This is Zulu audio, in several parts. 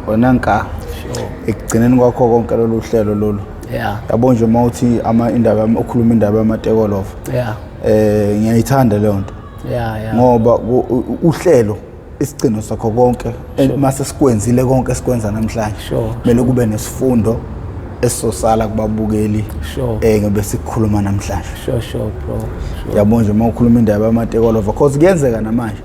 Wena nka. Sure. Ekugcineni kwakho konke lolu hlelo lolu. Yeah. Yabo nje uma uthi ama indaba ukhuluma indaba yamatekolova. Yeah. Ngiyayithanda leyo nto. Yeah. Ngoba uhlelo isigcino sakho konke mase sikwenzile konke esikwenza namhlanje. Kumele kube nesifundo esizosala kubabukeli. Ngobe sikhuluma namhlanje. Sure bro. Sure. Yabo nje uma ukhuluma indaba yamatekolova because kuyenzeka namanje.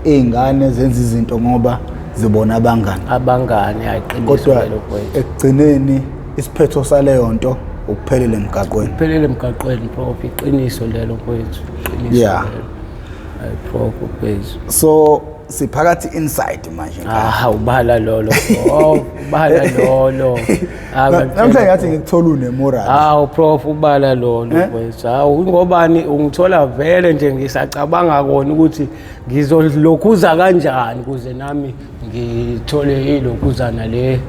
Iy'ngane zenza izinto ngoba zibona abangani. Abangani ayiqiniso Kodwa lelo kwethu. ekugcineni isiphetho saleyo nto ukuphelele emgaqweni. Kuphelele emgaqweni prof, iqiniso lelo kwethu. Iqiniso. Yeah. Lelo. Hayi prof kwethu. So siphakathi inside manje. Ah ubala lolo. Oh ubala lolo. Namhlanje ngathi ngikuthola unemoral. Hawu prof ubala lolo kwethu. Hawu ingobani ungithola vele nje ngisacabanga kona ukuthi ngizolokhuza kanjani kuze nami ngithole ilokhuzana le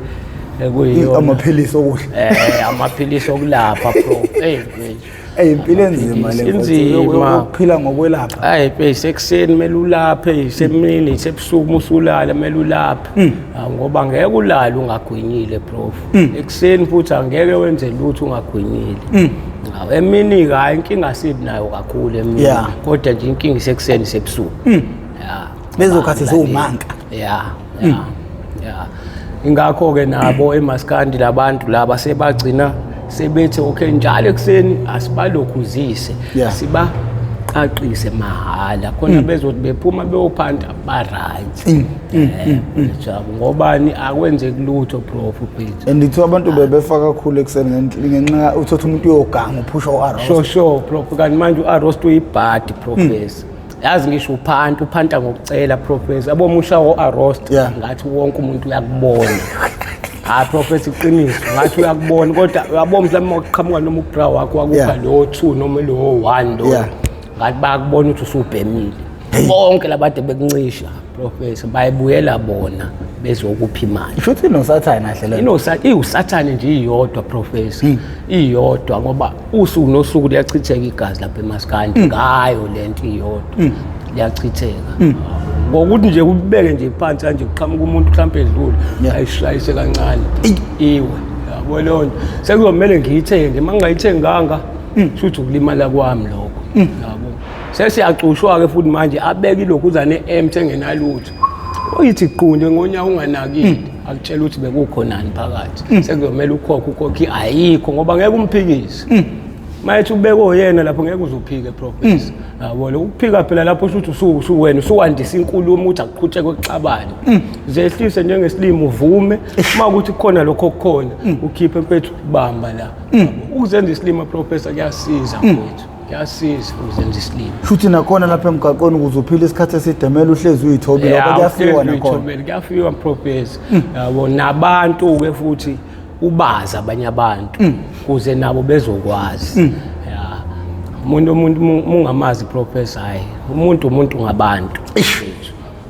ekuyiyona. Amaphilisi okudla. Amaphilisi okulapha prof. Hey kwethu. Impilo enzima le Inzima. Ukuphila ngokwelapha. Hayi bese ekuseni kumele ulaphe, isemini, isebusuku usulala kumele ulaphe. Ngoba ngeke ulale ungagwinyile prof. Ekuseni futhi angeke wenze lutho ungagwinyile. Emini hayi inkinga sibi nayo kakhulu emini. Kodwa nje inkinga isekuseni isebusuku. Yeah. Lezo khathi ziwumanka. Yeah. Yeah. Ingakho ke nabo emaskandi labantu laba sebagcina sebethi okay njalo ekuseni asibalokhuzise sibaqaqise mahala khona bezothi bephuma beyophanda ba right. Jabu ngobani akwenzeki lutho prof Peter. And ithiwa abantu bebefa kakhulu ekuseni ngenxa uthatha umuntu uyoganga uphusha uArost. Sure prof, kanti manje uArost uyibhadi professor. Yazi ngisho uphanta ngokucela professor. Yabo umusha oArost ngathi wonke umuntu uyakubona. Hayi professor iqiniso ngathi uyakubona kodwa uyabona mhlawumbe uqhamuka noma ubra wakho wakupha lo 2 noma lo 1 lo. Ngathi bayakubona ukuthi usubhemile. Bonke labade bekuncisha professor bayibuyela bona bezokupha imali. Shuthi noSathane ahle le. Iwusathane nje iyodwa professor. Iyodwa ngoba usuku nosuku liyachitheka igazi lapha emaskandi ngayo lento iyodwa. Liyachitheka. Ngokuthi nje kubeke nje phansi kanje kuqhamuka umuntu mhlawumbe edlule ayishayise kancane. Iwe. Yabo leyo nto. Sekuzomela ngiyithenge, mangingayithenganga shuthi ukulimala kwami lokho. Yabo. Sesiyacushwa ke futhi manje abeke ilokhuzane empty engenalutho. Uyithi qunde ngonyaka unganakile akutshela ukuthi bekukhonani phakathi. Sekuzomela ukhokhe ayikho ngoba ngeke umphikise. Mayethi ubeke oyena lapho ngeke uzophike professor. Yabo ukuphika phela lapho usho ukuthi usuwena usuwandisa inkulumo ukuthi akuqhutsheke ukuxabana. Zehlise njengesilimo uvume uma ukuthi kukhona lokho okukhona ukhiphe mfethu bamba la. Ukuzenza isilimo professor kuyasiza mfethu. Kuyasiza ukuzenza isilimo. Shuthi nakhona lapha emgaqweni ukuze uphile isikhathi eside kumele uhlezi uyithobile ngoba kuyafiwa nakhona. Kuyafiwa professor. Yabo nabantu ke futhi ubaza abanye abantu kuze nabo bezokwazi. Yeah. Umuntu mungamazi professor hayi. Umuntu ngabantu.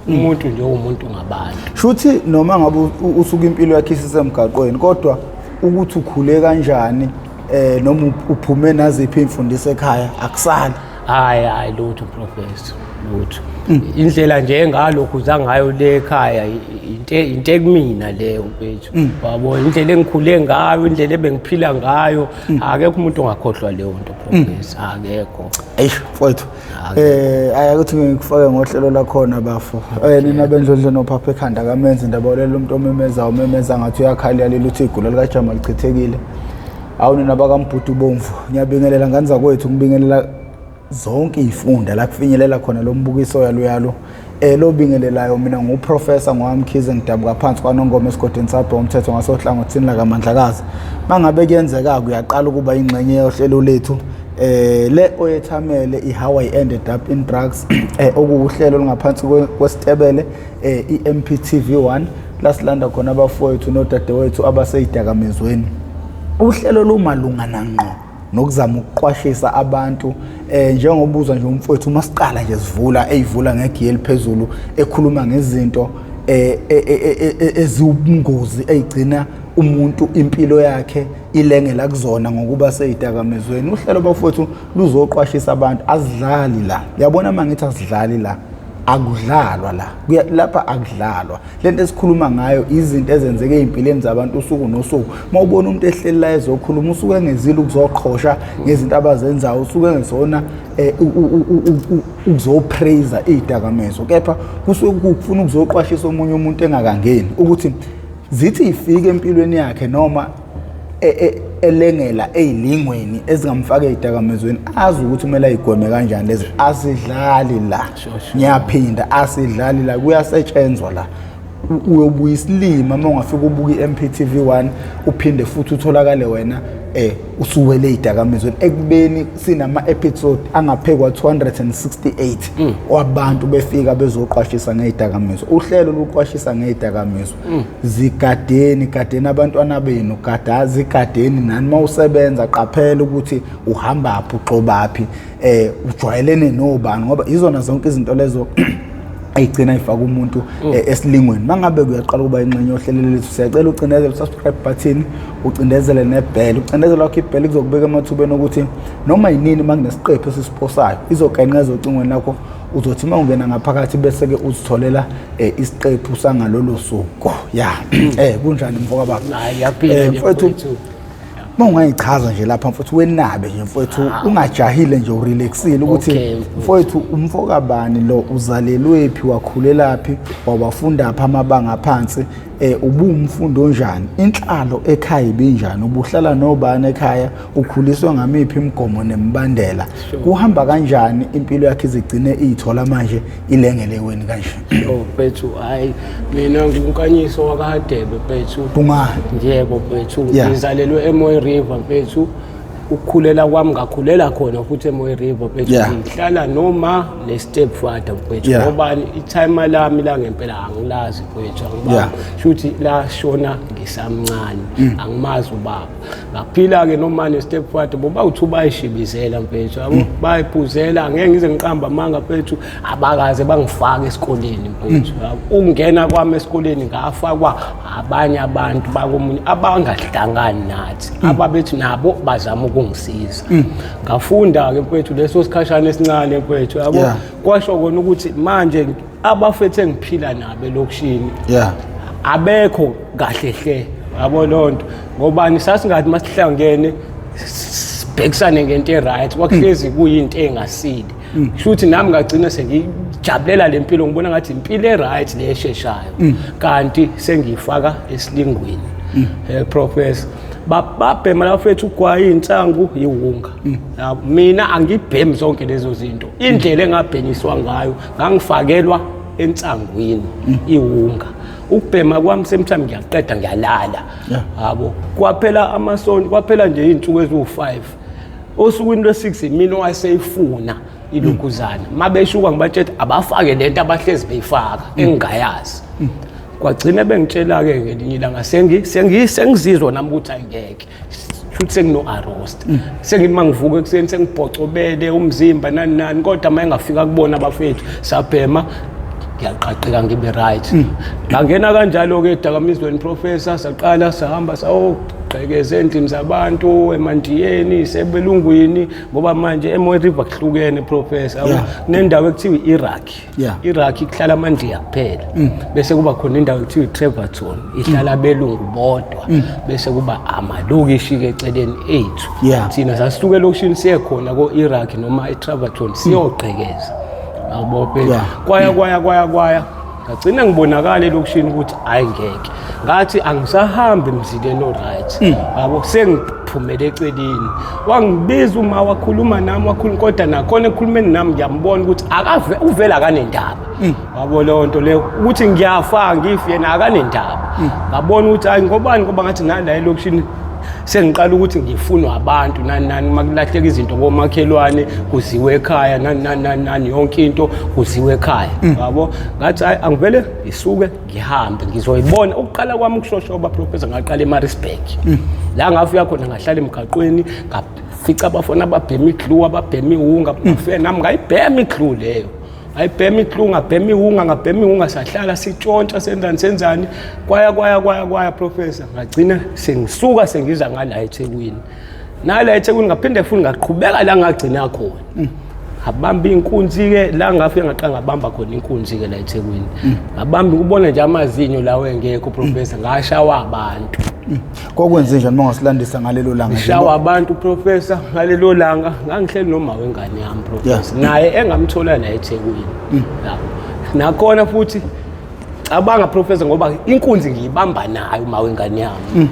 Umuntu nje umuntu ngabantu. Shuthi noma ngabe usuka impilo yakhe isemgaqweni kodwa ukuthi ukhule kanjani noma uphume naziphi imfundiso ekhaya akusali. Hayi lutho professor lutho. Indlela nje engalokhu zangayo le ekhaya into ekumina leyo mfethu. Wabo indlela engikhule ngayo, indlela ebengiphila ngayo, akekho umuntu ongakhohlwa leyo nto professor, akekho. Eish mfowethu. Ayakuthi ngikufake ngohlelo lakhona bafo. Nina bendlondlo nophapha ekhanda kamenzi ndabolela umuntu omemeza umemeza ngathi uyakhala leli uthi igula likaJama lichithekile. Awu nina bakaMbhudu bomvu. Ngiyabingelela ngane zakwethu, ngibingelela zonke izifunda la kufinyelela khona lo mbukiso yalo. Lobingelelayo mina nguprofessor Ngwamkhize ngidabuka phansi kwaNongoma esigodini sabhe umthetho ngasohlangothini lakaMandlakazi. Mangabe kuyenzeka kuyaqala ukuba ingxenye yohlelo lethu le oyethamele iHow I Ended Up in Drugs okuwuhlelo olungaphansi kwesitebele iMPTV1 la silanda khona abafowethu nodadewethu abaseyidakamizweni. Uhlelo lumalunga nangqo nokuzama ukuqwashisa abantu njengoba nje umfowethu uma siqala nje sivula eyivula ngegiye eliphezulu ekhuluma ngezinto eziwubungozi eyigcina umuntu impilo yakhe ilengela kuzona ngokuba seyidakamizweni. Uhlelo bafowethu luzoqwashisa abantu, asidlali la. Uyabona uma ngithi asidlali la, Akudlalwa la. Lapha akudlalwa. Lento esikhuluma ngayo izinto ezenzeke ezimpilweni zabantu usuku nosuku. Uma ubona umuntu ehleli la ezokhuluma usuke engezile ukuzoqhosha ngezinto abazenzayo, usuke engezona ukuzopraise izidakamizwa, kepha kusuke kufuna ukuzoqwashisa omunye umuntu engakangeni ukuthi zithi ifike empilweni yakhe noma elengela ey'lingweni ezingamfaka ey'dakamizweni, azi ukuthi kumele ayigweme kanjani lezi. Asidlali la, ngiyaphinda, asidlali la, kuyasetshenzwa la. Uyobuya isilima uma ungafika ubuka i-MPTV 1 uphinde futhi utholakale wena usuwele ey'dakamizweni, ekubeni sinama-episode angaphekwa 268 wabantu befika bezoqwashisa ngey'dakamizwa. Uhlelo luqwashisa ngey'dakamizwa. Zigadeni, gadeni abantwana benu, gada zigadeni nani. Uma usebenza qaphela ukuthi uhambaphi, uxobaphi, ujwayelene nobani, ngoba izona zonke izinto lezo ayigcina ifaka umuntu esilingweni. Mangabe kuyaqala ukuba ingxenye yohlelo lethu, siyacela ucindezele subscribe button, ucindezele nebell. Ucindezela wakho ibell kuzokubeka emathubeni ukuthi noma yinini makunesiqephu esisiposayo izogenqeza ocingweni lakho, uzothi uma ungena ngaphakathi bese-ke uzitholela isiqephu sangalolo suku. Ya, kunjani mfoka baba? Hayi, ngiyaphila nje, mfowethu, mfowethu. Uma ungayichaza nje lapha mfowethu, wenabe nje mfowethu, ungajahile nje, urelaxile ukuthi Okay, mfowethu. Mfowethu, umfoka bani lo, uzalelwephi, wakhulelaphi, wawafunda phi amabanga aphansi, ubuwumfundi onjani, inhlalo ekhaya ibinjani, ubuhlala nobani ekhaya, ukhuliswe ngamiphi imigomo nemibandela, kuhamba kanjani impilo yakhe izigcine iyithola manje ilengeleweni kanje? Oh mfethu, hayi, mina nginguNkanyiso wakaHadebe mfethu. Bungani? Yebo mfethu, ngizalelwe eMoy River mfethu. Ukukhulela kwami ngakhulela khona futhi eMoy River mfethu. Ngihlala noma ne stepfather mfethu, ngoba itimer lami la ngempela angilazi mfethu, angibani. Shuthi la shona ngisamncane, angimazi ubaba. Ngaphila ke noma ne stepfather, boba uthi bayishibizela mfethu, yabo, bayiphuzela, ngeke ngize ngiqamba amanga mfethu, abakaze bangifaka esikoleni mfethu. Ukungena kwami esikoleni ngafakwa abanye abantu bakomunye abangahlangani nathi, ababethi nabo bazama ukungisiza. Ngafunda ke mfethu leso sikhashana esincane mfethu, yabo. Kwasho kona ukuthi manje abafethu engiphila nabo elokishini abekho kahle hle, yabo lonto, ngobani sasingathi masihlangene sibhekisane ngento e-right, kwakuhlezi kuyinto engasile. Kusho ukuthi nami ngagcina sengijabulela le mpilo, ngibona ngathi impilo e-right le esheshayo, kanti sengiyifaka esilingweni. Professor, babhema lafethu ugwayi, insangu, iwunga. Yabo, mina angibhemi zonke lezo zinto. Indlela engabhenyiswa ngayo, ngangifakelwa ensangwini iwunga. Ukubhema kwami same time ngiyaqeda ngiyalala, yabo. Kwaphela amasonto, kwaphela nje iy'nsuku eziwu-5. Osukwini lwe-6 mina owayeseyifuna ilokhuzana, mabeshuka ngibatshela abafake lento abahlezi beyifaka engingayazi. Kwagcina bengitshela-ke ngelinye ilanga sengizizwa nami ukuthi angeke futhi sengino-arrest, sengithi uma ngivuka ekuseni sengibhocobele umzimba nani nani, kodwa uma engafika kubona abafethu sabhema ngiyaqaqeka ngibe right. Ngangena kanjalo-ke edakamizweni professor, saqala sahamba sayogqekeza endlini zabantu emandiyeni sebelungwini, ngoba manje eMoy River kuhlukene professor. Kunendawo ekuthiwa i-Iraq. Iraq kuhlala amandiya kuphela, bese kuba khona indawo ekuthiwa i-Treverton, ihlala abelungu bodwa, bese kuba amalokishi-ke eceleni ethu. Thina sasisuke elokishini siye khona ko-Iraq noma e-Treverton siyogqekeza, awubophe. Kwaya kwaya kwaya kwaya, ngagcina ngibonakala elokishini ukuthi hayi ngeke, ngathi angisahambi emzileni o-right, yabo, sengiphumele eceleni. Wangibiza uma wakhuluma nami, wakhuluma, kodwa nakhona ekukhulumeni nami ngiyambona ukuthi akave uvela akanendaba, wabo leyo nto leyo ukuthi ngiyafa ngife yena akanendaba. Ngabona ukuthi hayi ngobani, ngoba ngathi nala elokishini sengiqala ukuthi ngifunwa abantu nani nani, uma kulahleka izinto komakhelwane kuziwe ekhaya nani nani nani nani, yonke into kuziwe ekhaya, yabo. Ngathi hayi angivele ngisuke ngihambe ngizoyibona. Ukuqala kwami ukushoshoba professor, ngaqala eMaritzburg, la ngafika khona ngahlala emgaqweni, ngafica abafana ababhema iglue, ababhema iwunga. Ngafika nami ngayibhema iglue leyo, ngayibhema iglue, ngabhema iwunga, ngabhema iwunga, sahlala sitshontsha senzani senzani, kwaya kwaya kwaya kwaya professor, ngagcina sengisuka sengiza ngala eThekwini. Nala eThekwini ngaphinde futhi ngaqhubeka la ngagcina khona. Ngabamba inkunzi-ke la, ngafike ngaqala ngabamba khona inkunzi-ke la eThekwini. Ngabamba ukubona nje amazinyo lawo engekho, professor, ngashawa abantu. Kwakwenze njani uma ungasilandisa ngalelo langa? Ngishawa abantu, professor, ngalelo langa. Ngangihleli noma wengane yami, professor, naye engamthola la eThekwini. Yabo. Nakhona futhi cabanga, professor, ngoba inkunzi ngiyibamba nayo uma wengane yami.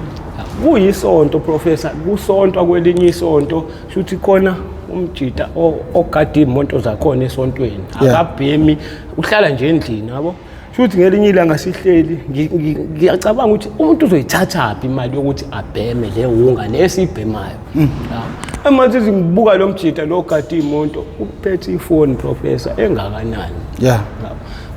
Kuyisonto, professor, kusontwa kwelinye isonto, shuthi khona umjita ogada iy'moto zakhona esontweni. Akabhemi, uhlala nje endlini, yabo. Shuthi ngelinye ilanga sihleli, ngiyacabanga ukuthi umuntu uzoyithathaphi imali yokuthi abheme le wunga le esiyibhemayo. Yabo. Manje ngibuka lo mjita lo ogada iy'moto, uphethe ifoni, professor, engakanani. Yabo.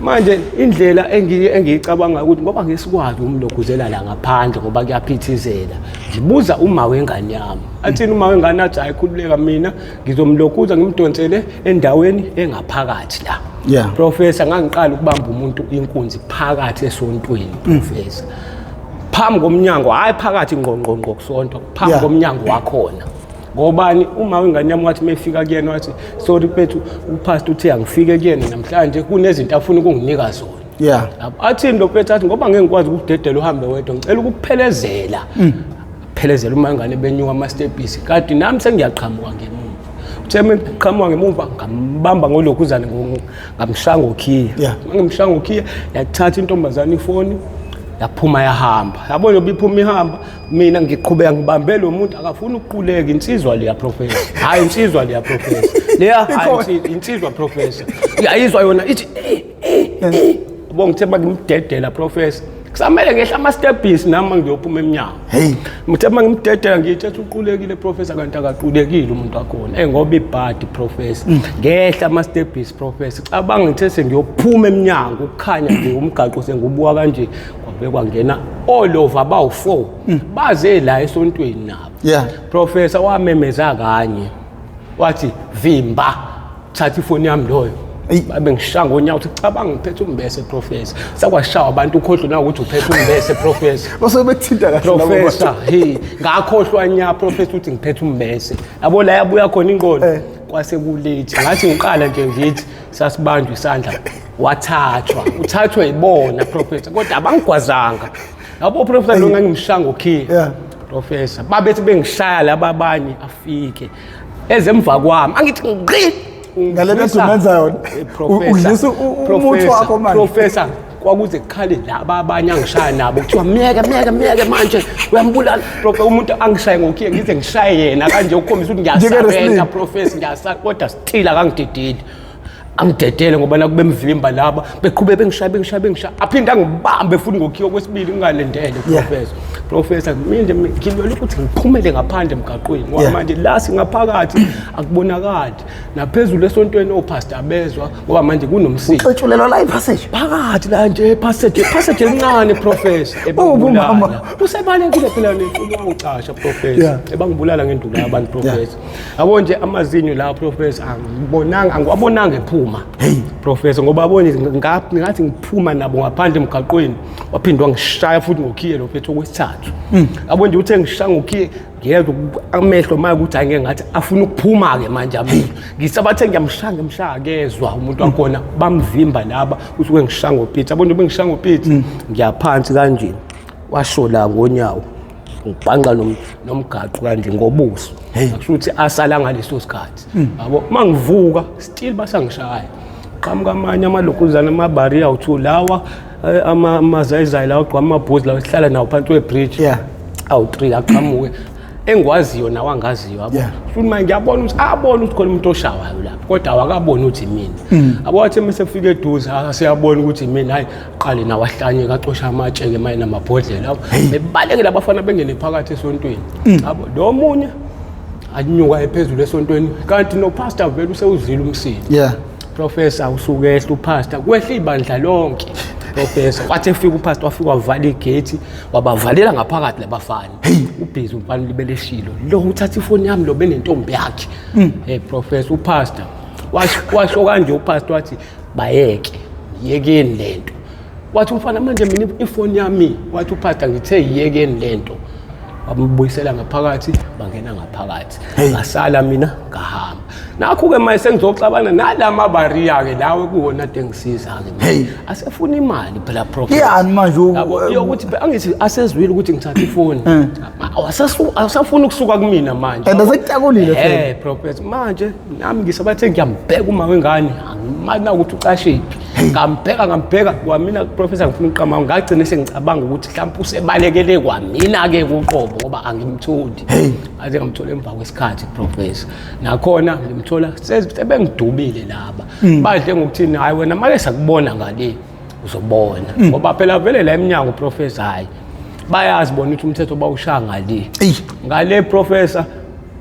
Manje indlela engiyicabanga ukuthi ngoba ngesikwazi ukumloguzela la ngaphandle ngoba kuyaphithizela, ngibuza uma wengane yami, athini uma wengane? Athi, hayi, khululeka, mina ngizomlokuza ngimdonsele endaweni engaphakathi la. Professor, ngangiqala ukubamba umuntu inkunzi phakathi esontweni, professor, phambi komnyango, hayi phakathi ngqo ngqo ngqo kusonto, phambi komnyango wakhona. Ngobani? Uma wengane yami wathi mefika kuyena, wathi, sorry mfethu, upastor uthe angifike kuyena namhlanje, kunezinto afuna ukunginika zona. Yabo. Athini lo mfethu? Athi, ngoba ngeke ngikwazi ukukudedela uhambe wedwa, ngicela ukukuphelezela. Phelezela uma ngane benyuka ama-stepisi, kanti nami sengiyaqhamuka ngemuva. Uthe uma ngiqhamuka ngemuva, ngambamba ngolokhuzane, ngamshaya ngokhiya. Ngimshaya ngokhiya, yathatha intombazane ifoni, yaphuma yahamba. Yabo, njengoba iphuma ihamba, mina ngiqhubeka ngibambe lo muntu, akafuni ukuquleka. Insizwa leya, professor, hhayi, insizwa leya, professor, leya, hhayi, insizwa, professor, iyayizwa yona, ithi eh, eh, eh. Yabo, ngithe uma ngimdedela, professor, kusamele ngehla ama-stepisi nami ngiyophuma emnyango. Hey. Ngithe uma ngimdedela, ngithi ethi uqulekile, professor, kanti akaqulekile umuntu wakhona. Ngoba ibhadi, professor, ngehla ama-stepisi, professor, cabanga, ngithe sengiyophuma emnyango, ukukhanya nje umgaqo sengibuka kanje, kwabe kwangena olova abawu-4 baze la esontweni nabo. Professor, wamemeza kanye, wathi, vimba, thatha ifoni yami loyo. Eyi. Babe ngishaya ngonyawo, uthi cabanga, ngiphethe umbese, professor, sakwashawa abantu, ukhohlwe na ukuthi uphethe umbese, professor. Base bekuthinta kahle labo bantu. Professor, hey, ngakhohlwa nya, professor, ukuthi ngiphethe umbese. Yabo, la yabuya khona ingqondo, kwase ku-late. Ngathi ngiqala nje ngithi sasibanjwa isandla, wathathwa, uthathwe yibona, professor, kodwa abangigwazanga. Yabo, professor, lo ngangimshaya ngokhiya. Professor, babethi bengishaya laba abanye, afike ezemva kwami, angithi ngqi. Ngale nto umenza yona. Udlisa umuthi wakho manje. Professor, kwakuze kukhale laba abanye angishaya nabo, kuthiwa myeke, myeke, myeke, manje uyambulala. Professor, umuntu angishaye ngokhiye, ngize ngishaye yena kanje ukukhombisa ukuthi Njenge-wrestling. ngiyasebenza, professor, ngiyasa, kodwa still akangidedeli, angidedele ngoba nakube emvimba laba beqhube bengishaya, bengishaya, bengishaya, aphinde angibambe futhi ngokhiye okwesibili ngingalindele. Professor, professor, manje ngilwela ukuthi ngiphumele ngaphandle emgaqweni ngoba manje la singaphakathi akubonakali, naphezulu esontweni opastor abezwa ngoba manje kunomsindo. Uxetshulelwa la ipassage. Phakathi la nje, passage, passage elincane, professor. Ungumama. Ebangibulala, usebalekile phela nequlu, wangicasha, professor. Ebangibulala ngenduna yabantu, professor. Yabo nje amazinyo la, professor, angibonanga, angiwabonanga ephuma, professor, ngoba abone ngathi ngiphuma nabo ngaphandle emgaqweni, waphinde wangishaya futhi ngokhiye lo phethu okwesithathu. Yabo nje, uthe ngishaya ngokhiye, ngiyezwa amehlo manje ukuthi hayi, ngeke, ngathi afuna ukuphuma-ke manje amehlo. Ngisabathe ngiyamshaya, ngimshaya, akezwa umuntu wakhona, bamvimba laba, usuke ngishaya ngopitsi. Yabo nje, bengishaya ngopitsi, ngiyaphansi kanje, washo la ngonyawo, ngibhanqa nomgaqo kanje ngobuso. Akusho ukuthi asala ngaleso sikhathi. Yabo, uma ngivuka still basangishaya, qhamuka amanye amalokuzana, amabari awu-two lawa, amazayizayi lawa agqoka amabhuzi lawa esihlala nawo phansi kwebridge. Awu-three aqhamuke, engiwaziyo nawo angaziyo, yabo. Futhi manje ngiyabona ukuthi abona ukuthi khona umuntu oshawayo lapho, kodwa awakaboni ukuthi mina. Yabo, wathi uma sefika eduze, ah, siyabona ukuthi mina, hayi, qale nawo ahlanye, acosha amatshe-ke manje namabhodlela, yabo. Bebalekela abafana, bengene phakathi esontweni. Yabo, lo munye anyuka ephezulu esontweni, kanti nopastor vele usewuzwile umsindo. Professor, usuke ehla upastor, kwehla ibandla lonke, professor. Wathi efika upastor, wafika wavala igate, wabavalela ngaphakathi labafana. Ubhizi umfana ulibele eshilo lo uthatha ifoni yami, lo benentombi yakhe. Hey, professor, upastor washo kanje, upastor wathi, bayeke, yekeni lento. Wathi umfana, manje mina ifoni yami. Wathi upastor, ngithe yekeni lento. Wambuyisela ngaphakathi, bangena ngaphakathi. Ngasala mina ngahamba. Nakho-ke manje sengizoxabana nalama bariya-ke lawo kuwona ade ngisiza-ke. Hey. Asefuna imali phela professor. Yani manje Yabo, yokuthi angithi asezwile ukuthi ngithatha ifoni. Awasafuni ukusuka kumina manje. And asekutakulile phela. Professor, manje nami ngisabathe ngiyambheka uma wengane, angimani na ukuthi ucashephi. Ngambheka kwamina professor, ngifuna ukuqama ngagcina sengicabanga ukuthi mhlawumbe usebalekele kwamina ke kuqobo ngoba angimtholi. Aze ngamthola emva kwesikhathi professor. Nakhona ngimthola sebengidubile laba. Badle ngokuthini, hayi wena make sakubona ngale uzobona. Ngoba phela vele la eminyango professor, hayi bayazi bona ukuthi umthetho bawushaya ngale. Ngale professor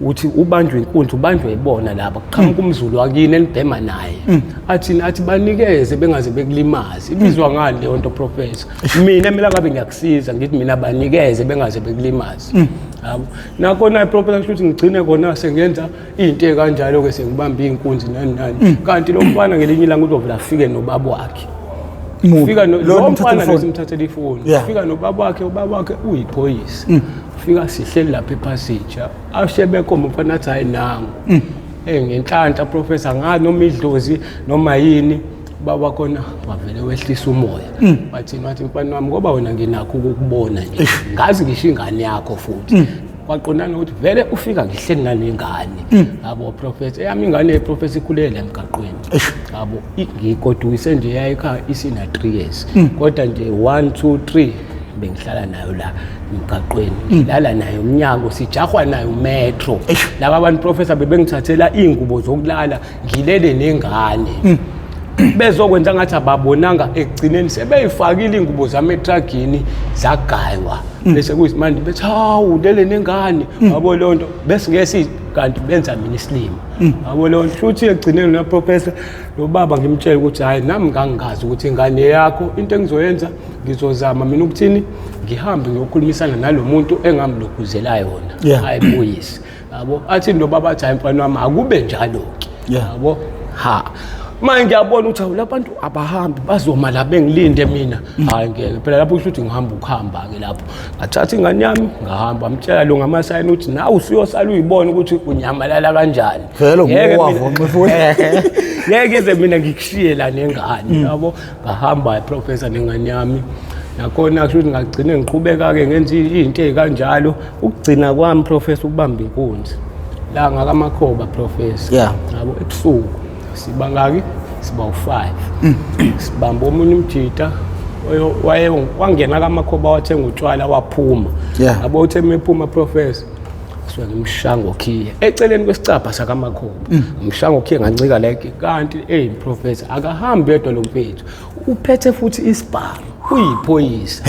uthi ubanjwe inkunzi, ubanjwe ibona laba, kuqhamuka umZulu wakini enibhema naye, athi athi banikeze bengaze bekulimaze. Ibizwa ngani leyo nto professor? Mina mina ngabe ngiyakusiza ngithi mina banikeze bengaze bekulimaze. Yabo, nakhona professor kusho ukuthi ngigcine kona sengenza into ekanjalo ke, sengibamba inkunzi nani nani. Kanti lo mfana ngelinye ilanga uzovela afike nobaba wakhe. Muphi? Fika Lo lo omthathela mfana ifoni? lesimthathela ifoni. Fika nobaba wakhe, ubaba wakhe uyiphoyisa. Fika sihleli lapha epassage, ashe bekhomba umfana athi hayi nangu. Ngenhlanhla professor, ngazi noma idlozi noma yini, baba khona wavele wehlisa umoya. Wathi wathi mfana wami, ngoba wena nginakho ukukubona nje, ngazi ngisho ingane yakho futhi. Kwaqondana ukuthi vele ufika ngihleli nalengane. Yabo professor, eyami ingane professor ikhulele emgaqweni. Yabo, ngiyigodukise nje yayikhaya isina 3 years. Kodwa nje 1 2 3 bengihlala nayo la emgaqweni, ngilala nayo umnyango, sijahwa nayo metro. Laba abantu professor bebengithathela iy'ngubo zokulala ngilele nengane, bezokwenza ngathi ababonanga, ekugcineni sebeyifakile iy'ngubo zami etragini zagaywa, bese kuyisimanje bethi hawu lele nengane. Yabo leyo nto, bese ngeke si kanti benza mina isilima. Yabo leyo nto, futhi ekugcineni na professor lo baba ngimtshela ukuthi hayi nami ngangingazi ukuthi ingane yakho, into engizoyenza ngizozama mina ukuthini, ngihambe ngiyokhulumisana nalo muntu engamlokhuzela yona, ayibuyise. Yabo, athi lo baba athi hayi mfana wami akube njalo-ke. Yabo, ha manje ngiyabona ukuthi awu labantu abahambi bazoma la bengilinde mina. Hayi ngeke phela lapho kusho ukuthi ngihamba ukuhamba-ke lapho. Ngathatha ingane yami ngahamba, ngamtshela lo ngamasayini ukuthi nawe usuyosala uyibona ukuthi unyamalala kanjani. Vele Ngeke nguwavonxa ifoni. Ngeke ize mina ngikushiye la nengane. Yabo, ngahamba professor nengane yami. Nakhona kusho ukuthi ngagcine ngiqhubeka-ke ngenza iy'nto ey'kanjalo. Ukugcina kwami professor ukubamba inkunzi la ngakamakhoba professor. Yabo, ebusuku siba ngaki, siba u5, sibamba omunye umjita waye wangena kamakhoba wathenga utshwala waphuma. Yabo, uthe mephuma professor suke ngimshaya ngokhiye eceleni kwesicabha sakamakhoba, ngimshaya ngokhiye ngancika like. Kanti hey professor akahambi yedwa lo mfethu, uphethe futhi isibhamu, uyiphoyisa.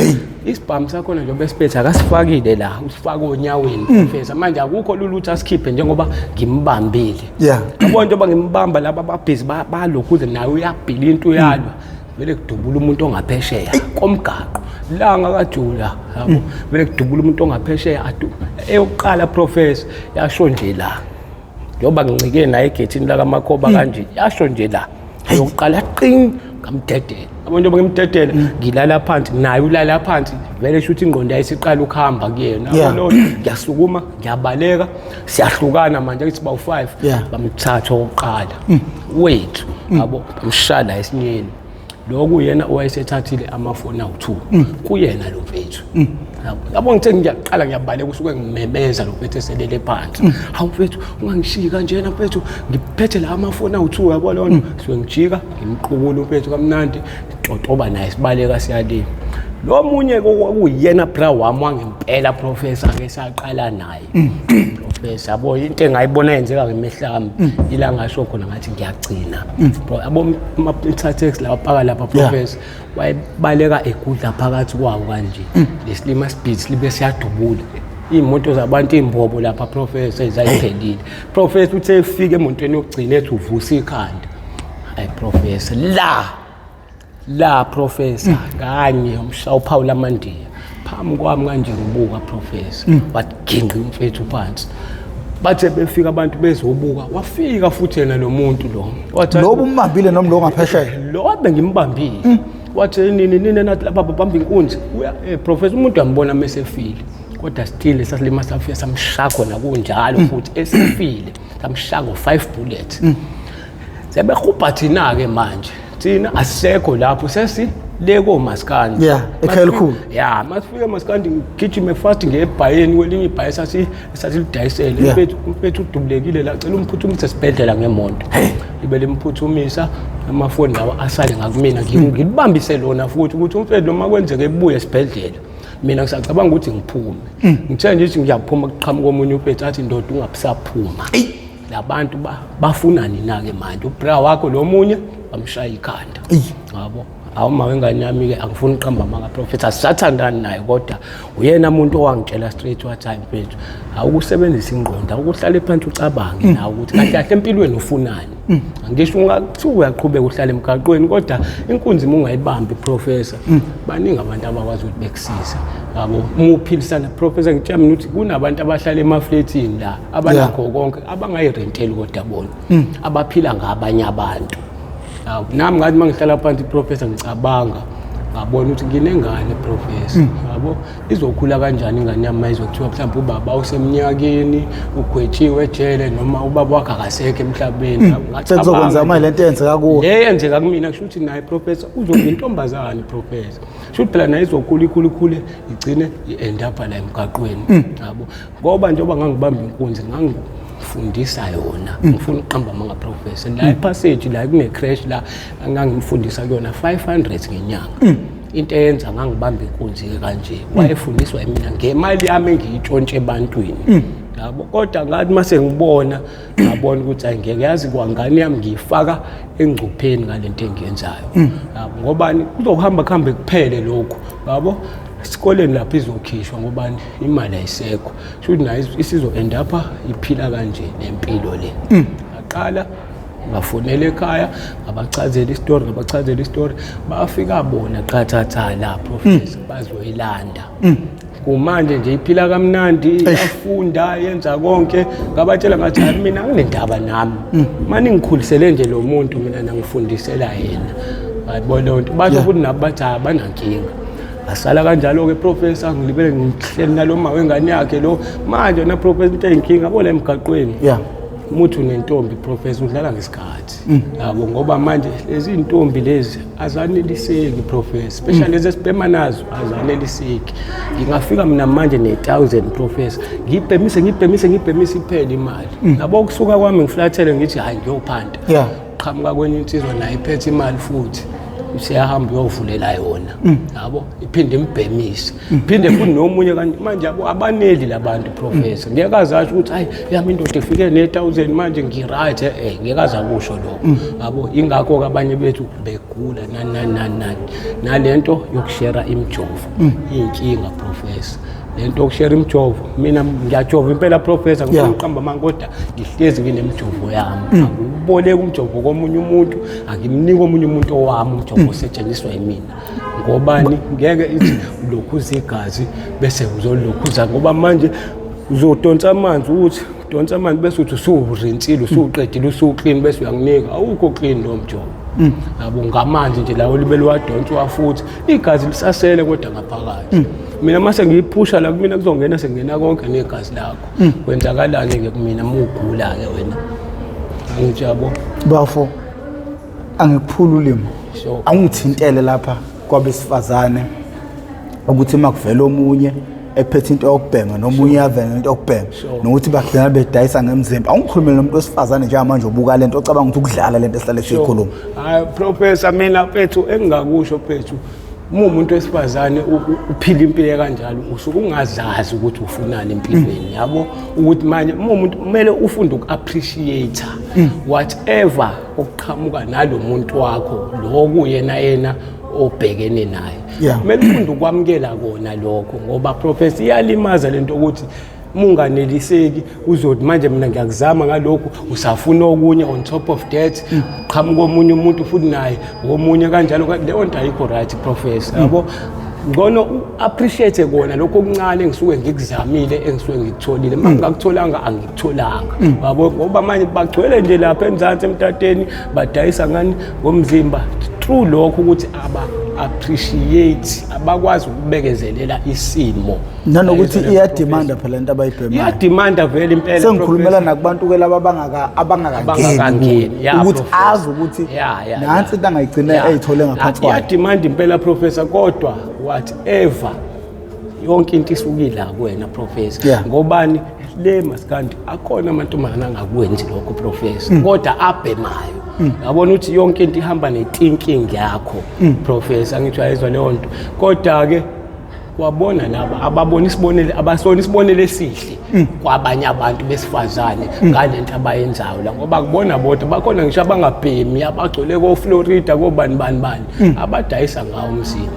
Isibhamu sakhona njengoba esiphethe akasifakile la, usifake onyaweni professor. Manje akukho lula ukuthi asikhiphe njengoba ngimbambile. Yabo, njengoba ngimbamba laba ababhizi balokhuze naye uyabhila into uyalwa, vele kudubula umuntu ongaphesheya komgaqo la ngakajula. Yabo, vele kudubula umuntu ongaphesheya, eyokuqala professor yasho nje la njengoba ngincike naye egethini lakamakhoba kanje, yasho nje la eyokuqala qing, ngamdedela. Yabo, njengoba ngimdedela ngilala phansi naye ulala phansi, vele sho ukuthi ingqondo yayisiqala ukuhamba kuyena. Yabo, ngiyasukuma ngiyabaleka, siyahlukana manje akithi bawu-5. Bamthatha okokuqala wethu, yabo, bamshaya la esinyeni. Lokhu yena owayesethathile amafoni awu-2 kuyena lo mfethu. Yabo, ngithe ngiyaqala ngiyabaleka, usuke ngimemeza lo mfethu eselele phansi, hawu mfethu ungangishiyi kanjena mfethu, ngiphethe la amafoni awu-2. Yabo leyo nto, suke ngijika ngimqukula umfethu kamnandi, ngitotoba naye sibaleka siyalima. Lo munye okuyena bra wami wangempela professor ke saqala naye professor. Yabo, into engayibona yenzeka ngemehlo ami ila ngasho khona ngathi ngiyagcina bro. Yabo, ama-taxi lawa paka lapha professor, wayebaleka egudla phakathi kwawo kanje, lesilima sibhizi libe siyadubula iy'moto zabantu, iy'mbobo lapha professor zayiphelile professor. Uthe efika emotweni yokugcina ethi uvusa ikhanda, hayi professor la la professor kanye umshaya uphawu lamandiya phambi kwami kanje, ngibuka professor, wathi ginqi umfethu phansi. Bathe befika abantu bezobuka, wafika futhi yena lo muntu lo wathi Lo umbambile noma lo ngaphesheya? Lo bengimbambile. Wathi nini nini nathi laba babamba inkunzi. Uya professor umuntu uyambona mesefile. Kodwa still sasilima safika samshaya khona kunjalo futhi esifile, samshaya ngo-5 bullets. Sebehubha thina-ke manje, thina asisekho lapho, sesi le komaskandi. Yeah, ekhaya elikhulu. Ya, masifike emaskandi ngigijime fast ngiye ebhayeni, kwelinye ibhayi sasilidayisele. Mfethu udubulekile la, cela umphuthumise esibhedlela ngemoto. Libe limphuthumisa, amafoni lawa asale ngakumina. Ngilibambise lona futhi ukuthi umfethu noma kwenzeke ebuye esibhedlela, mina ngisacabanga ukuthi ngiphume. Ngithe nje ukuthi ngiyaphuma, kuqhamuka omunye umfethu athi, "Ndoda, ungabusaphuma, labantu bafunani na-ke manje? Ubra wakho lo munye bamshaya ikhanda." Yabo, awuma wengane yami-ke, angifuni uqamba amanga, Professor, asisathandani naye, kodwa uyena muntu owangitshela straight, wathi, "Hayi mfethu, awukusebenzisa ingqondo, awukuhlale phansi ucabange nawe ukuthi kahle kahle empilweni ufunani. Angisho ungakuthiwa uyaqhubeka uhlale emgaqweni, kodwa inkunzi uma ungayibambi, Professor, baningi abantu abakwazi ukuthi bekusiza, yabo, uma uphilisana." Professor, ngitshela mina ukuthi kunabantu abahlala emafletini la abanakho konke, abangayirenteli, kodwa bona abaphila ngabanye abantu. Yabo, nami ngathi uma ngihlala phansi, Professor, ngicabanga, ngabona ukuthi nginengane, Professor, yabo, izokhula kanjani ingane yami uma izothiwa mhlawumbe ubaba useminyakeni, ugwetshiwe ejele, noma ubaba wakhe akasekho emhlabeni? Ngacabanga Sekuzokwenza manje lento eyenzeka kuwe. Le yenzeka kumina, kusho ukuthi naye, Professor, uzoba intombazane, Professor, kusho ukuthi phela naye izokhula, ikhule, ikhule, igcine i-end up la emgaqweni, yabo, ngoba njengoba ngangibamba inkunzi, ngangifundisa yona. Ngifuna ukuqamba amanga, Professor, la ePassage la kune-creche la ngangimfundisa kuyona 500 ngenyanga. Into eyenza ngangibamba inkunzi-ke kanje, wayefundiswa yimina ngemali yami engiyitshontshe ebantwini, yabo. Kodwa ngathi uma sengibona, ngabona ukuthi ayi, ngeke, yazi kwangane yami ngiyifaka engcupheni ngalento engiyenzayo, yabo, ngobani kuzohamba kuhambe kuphele lokhu, yabo, esikoleni lapho izokhishwa, ngobani imali ayisekho, sho ukuthi nayo isizo-end up iphila kanje nempilo le. Ngaqala ngafonela ekhaya, ngabachazela isitori, ngabachazela isitori, bafika bona qathatha la, Professor, bazoyilanda. Kumanje nje iphila kamnandi, iyafunda, yenza konke. Ngabatshela ngathi, "Hayi, mina anginendaba nami, mani ngikhulisele nje lo muntu, mina nangifundisela yena." Ayibona leyo nto, basho futhi nabo bathi, "Hayi, abanankinga." Ngasala kanjalo-ke, Professor, ngilibele ngihleli nalo ma wengane yakhe lo. Manje na, Professor, into eyinkinga yabo la emgaqweni, umuthi unentombi, Professor, udlala ngesikhathi, yabo, ngoba manje lezi ntombi lezi azaneliseki, Professor, especially lezi esibhema nazo azaneliseki. Ngingafika mina manje ne-1000, Professor, ngiyibhemise, ngiyibhemise, ngiyibhemise, iphele imali, yabo. Kusuka kwami ngiflathele, ngithi, "Hayi, ngiyophanda." Qhamuka kwenye insizwa nayo iphethe imali futhi, siyahamba uyovulela yona, yabo, iphinde imbhemise, phinde futhi nomunye kanti. Manje, yabo, abaneli labantu, Professor. Ngeke aze asho ukuthi, "Hayi, yami indoda ifike ne-1000, manje ngi-right." Ngeke aze akusho lokho, yabo. Ingakho-ke abanye bethu begula, nani nani nani nani. Nalento yokushera imijovo iyinkinga, Professor, lento yokushera imijovo. Mina ngiyajova impela, Professor, ngifuna ukuqamba amanga, kodwa ngihlezi nginemijovo yami. Angiwuboleki umjovo komunye umuntu, angimniki omunye umuntu owami umjovo osetshenziswa yimina. Ngobani? Ngeke ithi ulokhuza igazi bese uzolokhuza, ngoba manje uzodonsa amanzi, uthi udonsa amanzi bese uthi usuwurinsile, usuwuqedile, usuclean, bese uyanginika. Awukho clean lo mjovo, yabo, ngamanzi nje lawo libe liwadonsa futhi igazi lisasele, kodwa ngaphakathi mina mase ngiyiphusha la kumina kuzongena, sengena konke negazi lakho. Kwenzakalani-ke kumina uma ugula-ke wena? Angithi yabo. Bafo, angikuphula ulimi. Sure. Angithintele lapha kwabesifazane, ukuthi uma kuvela omunye ephethe into yokubhema nomunye uyavela into yokubhema, nokuthi bagcina bedayisa ngemzimba. Awungikhulumele nomuntu wesifazane njengamanje ubuka lento, ocabanga ukuthi ukudlala lento esihlale siyikhuluma. Hayi, Professor, mina mfethu, engingakusho mfethu, uma umuntu wesifazane uphila impilo kanjalo, usuke ungazazi ukuthi ufunani empilweni, yabo, ukuthi manje uma umuntu kumele ufunde uku-appreciate whatever okuqhamuka nalo muntu wakho, lo kuyena yena obhekene naye. Kumele ufunde ukwamukela kona lokho, ngoba, Professor, iyalimaza lento ukuthi uma unganeliseki uzothi, "Manje mina ngiyakuzama ngalokhu, usafuna okunye." On top of that, qhamuka omunye umuntu futhi naye omunye kanjalo. Leyo nto ayikho right, Professor, yabo. Ngcono u-appreciate kona lokho okuncane engisuke ngikuzamile, engisuke ngikutholile. Uma ngingakutholanga, angikutholanga, yabo, ngoba manje bagcwele nje lapha eMzansi, emtateni, badayisa ngani? Ngomzimba, through lokho ukuthi aba appreciate, abakwazi ukubekezelela isimo. Nanokuthi iyademanda phela into abayibhemayo. Iyademanda vele impela. Sengikhulumela nakubantu ke laba abangakangeni ukuthi azi ukuthi nansi into angayigcina eyithole ngaphansi kwayo. Iyademanda impela professor, kodwa whatever yonke into isukile kuwena professor. Ngobani le maskandi akhona amantombazane angakwenzi lokho professor, kodwa abhemayo. Yabona ukuthi yonke into ihamba ne-thinking yakho professor, angithi uyayizwa leyo nto. Kodwa-ke wabona laba ababona isibonelo, abasona isibonelo esihle kwabanye abantu besifazane ngalento abayenzayo la, ngoba kubona bodwa bakhona ngisho abangabhemi abagcwele ko-Florida kobani bani bani abadayisa ngawo umzimba.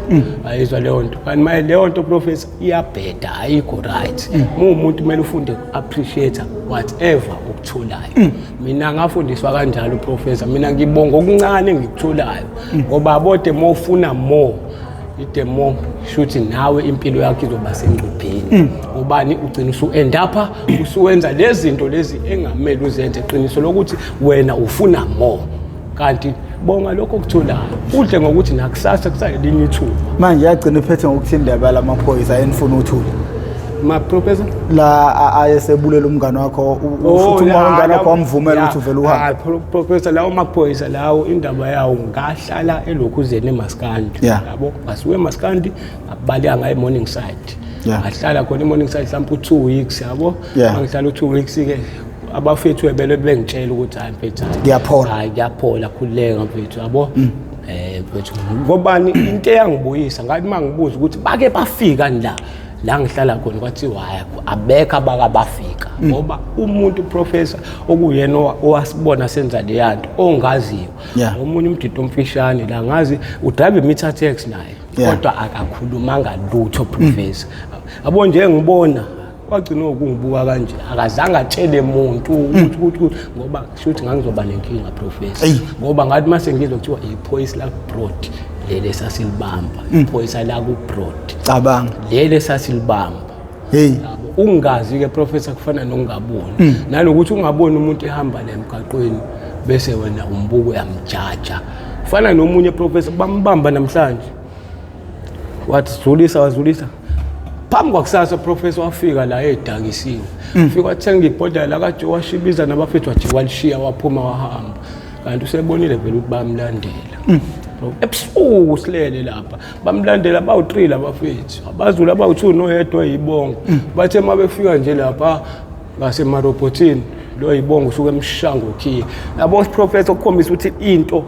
Ayizwa leyo nto. Kanti maye leyo nto professor iyabheda, ayikho right. Uma umuntu kumele ufunde appreciate whatever okutholayo. Mina ngafundiswa kanjalo professor, mina ngibonga okuncane engikutholayo, ngoba bode mawufuna more the more shuthi nawe impilo yakho izoba sengcupheni. Ubani ugcina usu end up usuwenza lezi zinto lezi engamele uzenze, qiniso lokuthi wena ufuna more, kanti bonga lokho okutholayo, udle ngokuthi nakusasa kusayelinye ithuba. Manje yagcina iphethe ngokuthi indaba yalamaphoyisa enifuna uthule Ma professor, la ayesebulela umngane wakho, futhi uma umngane wakho wamvumela ukuthi uvele uhambe. Professor, lawo maphoyisa lawo indaba yawo ngahlala elokhuzeni emaskandi. Yabo, ngasuke emaskandi ngabaleka ngaye Morningside. Ngahlala khona eMorningside mhlawumbe u-2 weeks, yabo. Mangihlala u-2 weeks ke abafethu bebele bengitshela ukuthi hayi mfethu, hayi. Ngiyaphola. Hayi kuyaphola, khululeka mfethu, yabo. Mfethu, ngobani into eyangibuyisa ngathi mangibuza ukuthi bake bafika la la ngihlala khona, kwathiwa hayi abekho abaka bafika, ngoba umuntu professor okuyena owasibona senza leyanto ongaziyo omunye umdidi omfishane la ngazi udrive meter taxi naye, kodwa akakhulumanga lutho professor. Yabo nje ngibona wagcina ukungibuka kanje, akazange atshele muntu ukuthi ngoba kusho ukuthi ngangizoba nenkinga professor, ngoba ngathi mase ngizwa kuthiwa iphoyisa la broad leli esasilibamba, iphoyisa la ku broad. Cabanga. Leli esasilibamba. Hey. Yabo, ungazi ke professor kufana nokungaboni, nanokuthi ungaboni umuntu ehamba la emgaqweni bese wena umbuko uyamjaja. Kufana nomunye professor bambamba namhlanje, wathi zulisa, wazulisa phambi kwakusasa professor, wafika la edakisiwe, fika wathenga ibhodlela lakaJoe, washibiza nabafethu, wajika walishiya, waphuma wahamba, kanti usebonile vele ukuthi bayamlandela ebusuku silele lapha, bamlandela bawu-3 labafethu abazulu abawu-2 noyedwa yibongo. Bathe uma befika nje lapha ngasemarobhothini, lo yibongo usuke emshaya ngokhiye, yabo professor, ukukhombisa ukuthi into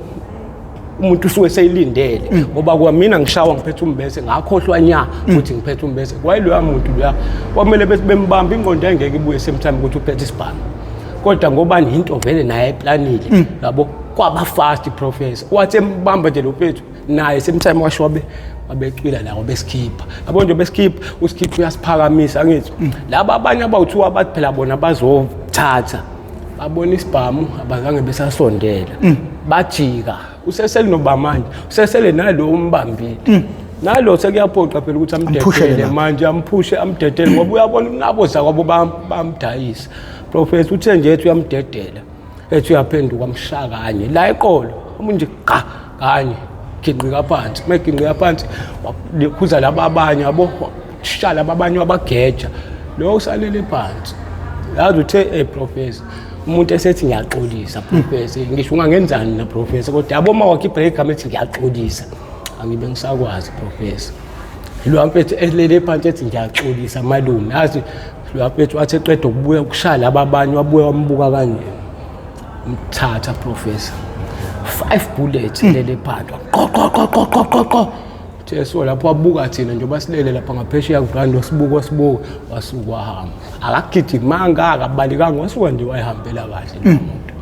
umuntu usuke seyilindele, ngoba kwamina ngishawa ngiphethe umbese, ngakhohlwa nya ukuthi ngiphethe umbese. Kwayiloya muntu loya kwamele bethi bembamba ingqondo engeke ibuye same time ukuthi uphethe isibhamu, kodwa ngoba into vele naye eplanile, yabo, kwaba fast professor. Wathi embamba nje lo mfethu naye same time washobe wabecwila la besikhipha, yabo nje besikhipha usikhipha uyasiphakamisa, angithi laba abanye abawu-2 abathi phela bona bazothatha, babona isibhamu abazange besasondela, bajika. Usesele noba manje usesele nalo umbambile nalo, sekuyaphoqa phela ukuthi Amphushele amdedele lapho. Manje amphushe amdedele, ngoba uyabona nabo zakwabo bamdayisa professor. Uthe nje ethi uyamdedela, ethi uyaphenduka, amshaya kanye la eqolo, omunye nje qa kanye, ginqika phansi. Uma eginqika phansi wakhuza laba abanye, yabo, shaya laba abanye, wabageja lo usalele phansi. Yazi uthe professor, umuntu esethi ngiyaxolisa professor, ngisho ungangenzani na professor, kodwa yabo uma wakhipha igama ethi ngiyaxolisa, angibe ngisakwazi professor. Lo mfethu elele phansi ethi ngiyaxolisa malume, yazi lo mfethu wathi eqeda ukubuya ukushaya laba abanye, wabuya wambuka kanje, umthatha professor, five bullets lele phansi, qo qo qo qo qo qo qo. Jesu, lapho wabuka thina njengoba silele lapha ngaphesheya kuvrandi, wasibuka wasibuka, wasuka wahamba, akagijimanga, akabalekanga, wasuka nje wayihambela kahle lo muntu,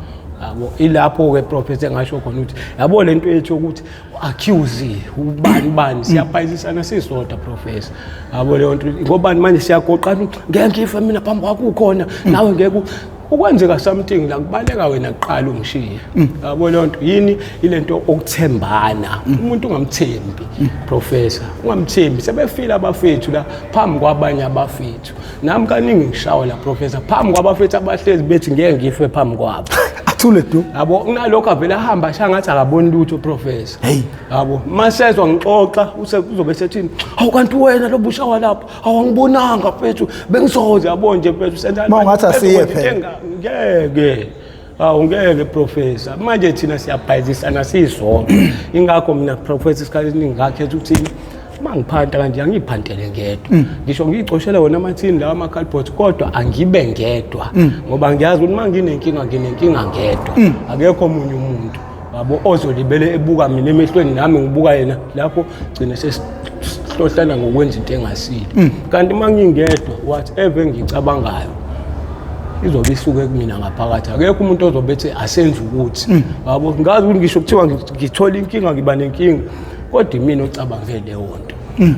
yabo. Ilapho-ke professor engasho khona ukuthi yabo le nto yethu yokuthi accuse ubani bani, siyabhayisisana sisodwa professor, yabo leyo nto, ngobani manje siyagoqana, ngeke ngife mina phambi kwakho ukhona nawe, ngeke ukwenzeka something la kubaleka wena kuqala ungishiye, yabo leyo nto. Yini ilento okuthembana umuntu ungamthembi professor, ungamthembi. Sebefile abafethu la phambi kwabanye abafethu, nami kaningi ngishawa la professor phambi kwabafethu abahlezi bethi ngeke ngife phambi kwabo. Athi Athule du. Yabo, kunalokho avele ahamba ashaya ngathi akaboni lutho, professor. Hey. Yabo, masezwa ngixoxa uzobe sethini, hawu kanti wena lo bushawa lapho, awangibonanga mfethu, bengisoze, yabo nje mfethu senza. Ma ungathi asiye phela. Ngeke. Awu ngeke, professor. Manje thina siyabhayizisana sisonke. Ingakho mina, professor, isikhathi esiningi ngakhetha ukuthi uma ngiphanta kanje angiyiphantele ngedwa. Ngisho ngiyicoshele wona amathini lawa ama-cardboard, kodwa angibe ngedwa ngoba ngiyazi ukuthi uma nginenkinga nginenkinga ngedwa. Akekho omunye umuntu, yabo, ozolibele ebuka mina emehlweni nami ngibuka yena, lapho gcine sesihlohlana ngokwenza into engasile. Kanti uma ngingedwa, whatever engiyicabangayo izobe isuke kumina ngaphakathi, akekho umuntu ozobe ethi asenze ukuthi, yabo. Ngazi ukuthi ngisho kuthiwa ngithola inkinga, ngiba nenkinga, kodwa imina ocabange leyo nto.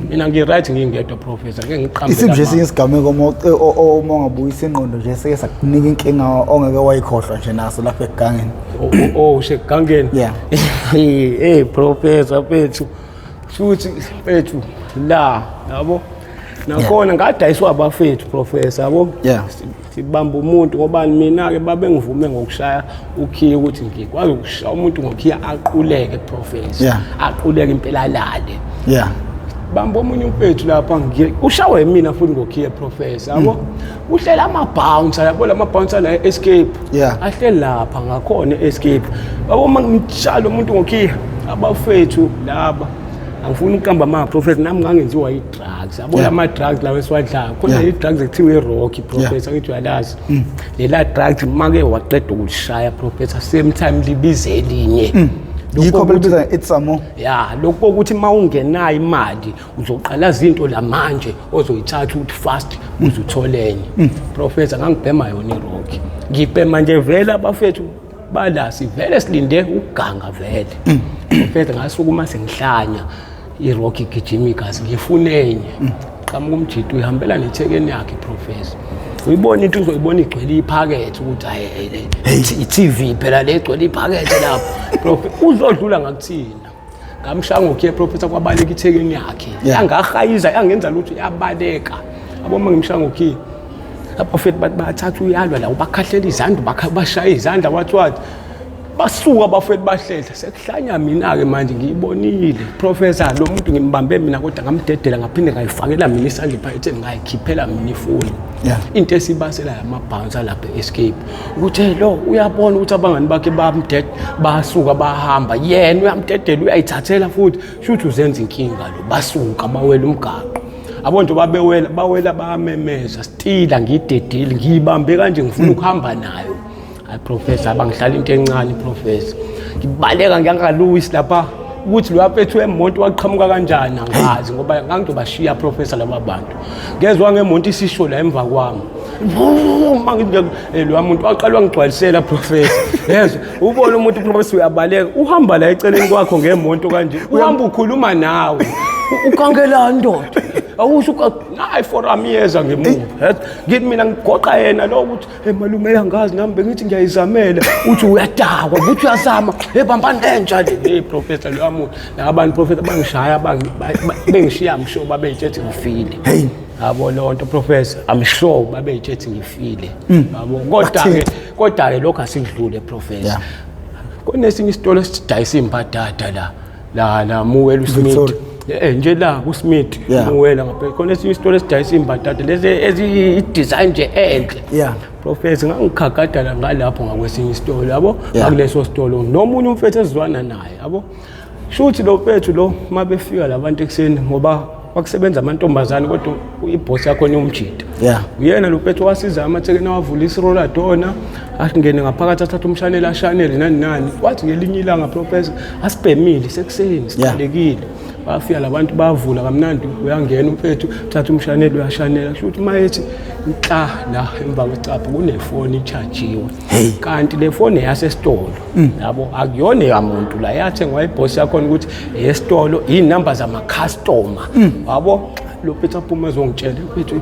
Mina ngi-right ngingedwa, professor, ngeke ngiqambe. Isiphi nje esinye isigameko uma ungabuyisa ingqondo nje seke sakunika inkinga ongeke wayikhohlwa nje naso lapha ekugangeni? Oh, segangeni? Yeah. Hey professor, mfethu, futhi mfethu la, yabo, nakhona ngadayiswa abafethu, professor, yabo. Sibamba umuntu ngoba mina-ke babengivume ngokushaya ukhiye, ukuthi ngikwazi ukushaya umuntu ngokhiya aquleke, professor. Aquleke impela, alale. Bamba omunye umfethu lapha, ushawe mina futhi ngokhiye, professor, yabo. Uhlela ama-bouncer, yabo, la ma-bouncer la e-Escape. Ahleli lapha ngakhona e-Escape, yabo. Uma ngimtshala umuntu ngokhiye, abafethu laba, angifuni ukuqamba ama-professor, nami ngangenziwa i-drugs, yabo. Lama-drugs lawa esiwadlayo khona, i-drugs ekuthiwa i-rock, professor, ngithi uyalazi lela drugs. Make waqeda ukulishaya, professor, same time libize elinye. Lokho Yikho phela ibiza it's some more. Ya, lokho kokuthi uma ungenayo imali uzoqala izinto lamanje ozoyithatha ukuthi fast uze uthole enye. Professor, ngangibhema yona irock, ngibhema nje vele, abafethu bala sivele silinde ukuganga vele. Professor, ngasukuma sengihlanya, irock igijima igazi, ngifuna enye. Qhamuka umjito, uyihambela nethekeni yakhe, professor. Uyibona into, uzoyibona igcwele iphakethe, ukuthi hayi le i-TV phela le, igcwele iphakethe lapho. Prof, uzodlula ngakuthina, ngamshaya ngokhiye, professor, kwabaleka ithekeni yakhe. Yangahayiza, yangenza lutho, yabaleka, yabo. Uma ngimshaya ngokhiye, abafethu bathi bayathatha uyalwa la, bakhahlela izandla, bashaya izandla, wathi wathi basuka abafethu bahlehla, sekuhlanya mina-ke manje. Ngiyibonile, professor, lo muntu ngimbambe mina, kodwa ngamdedela, ngaphinde ngayifakela mina isandla ephaketheni, ngayikhiphela mina ifoni. Into esibasela yamabhansi alapha e-Escape ukuthi, hey, lo uyabona ukuthi abangani bakhe bamded basuka bahamba, yena uyamdedela, uyayithathela futhi, shuthi uzenza inkinga lo. Basuka bawela umgaqo, abo nje babewela, bawela, bayamemeza stila, ngiyidedile, ngiyibambe kanje, ngifuna ukuhamba nayo. Hayi professor, abangihlala into encane, professor, ngibaleka ngiyangaLouis lapha, ukuthi lo waphethu wemonto waqhamuka kanjani angazi, ngoba ngangizobashiya, professor, laba bantu. Ngezwa ngemonto isisho la emva kwami, uma ngithi lo muntu waqala wangigcwalisela, professor. Yezwa, ubone umuntu, professor, uyabaleka, uhamba la eceleni kwakho ngemonto kanje, uhamba ukhuluma nawe. Ukangelani ndoda, awusho nayi forum iyeza ngemuva. Ngithi mina ngigoqa yena lo ukuthi, hey malume, yangazi nami bengithi ngiyayizamela, uthi uyadakwa, uthi uyazama, hey bambani entsha le. Hey professor, lo muntu labantu, professor, bangishaya, bengishiya, I'm sure babeyitshethi ngifile. Hey. Yabo leyo nto, professor, I'm sure babeyitshethi ngifile, yabo. Kodwa ke, kodwa ke lokho asikudlule, professor. Kunesinye isitolo esidayisa imbadada la la la muwela uSmith. Victoria. Nje la kuSmith. Muwela ngapha khona esinye isitolo esidayisa imbadada lezi ezi-design nje enhle. Professor, ngangikhagadala ngalapho ngakwesinye isitolo, yabo. Ngakuleso sitolo nomunye umfethu esizwana naye, yabo. Shuthi lo mfethu lo, uma befika labantu ekuseni, ngoba kwakusebenza amantombazane, kodwa ibhosi yakhona iwumjida. Uyena lo mfethu wasiza amathekeni, awavula isirola dona, angene ngaphakathi, athathe umshanelo, ashanele nani nani. Kwathi ngelinye ilanga, professor, asibhemile sekuseni, siqalekile, bafika labantu, bavula kamnandi, uyangena umfethu, uthatha umshanelo, uyashanela. Kusho ukuthi uma ethi nhla la emva kwecapha kunefoni ichajiwe. Hey. Kanti le foni eyasesitolo, yabo, akuyona eyamuntu la, yathengwa ibhosi yakhona ukuthi eyesitolo, iy'namba zamakhastoma, yabo. Lo mfethu aphuma ezongitshela, mfethu,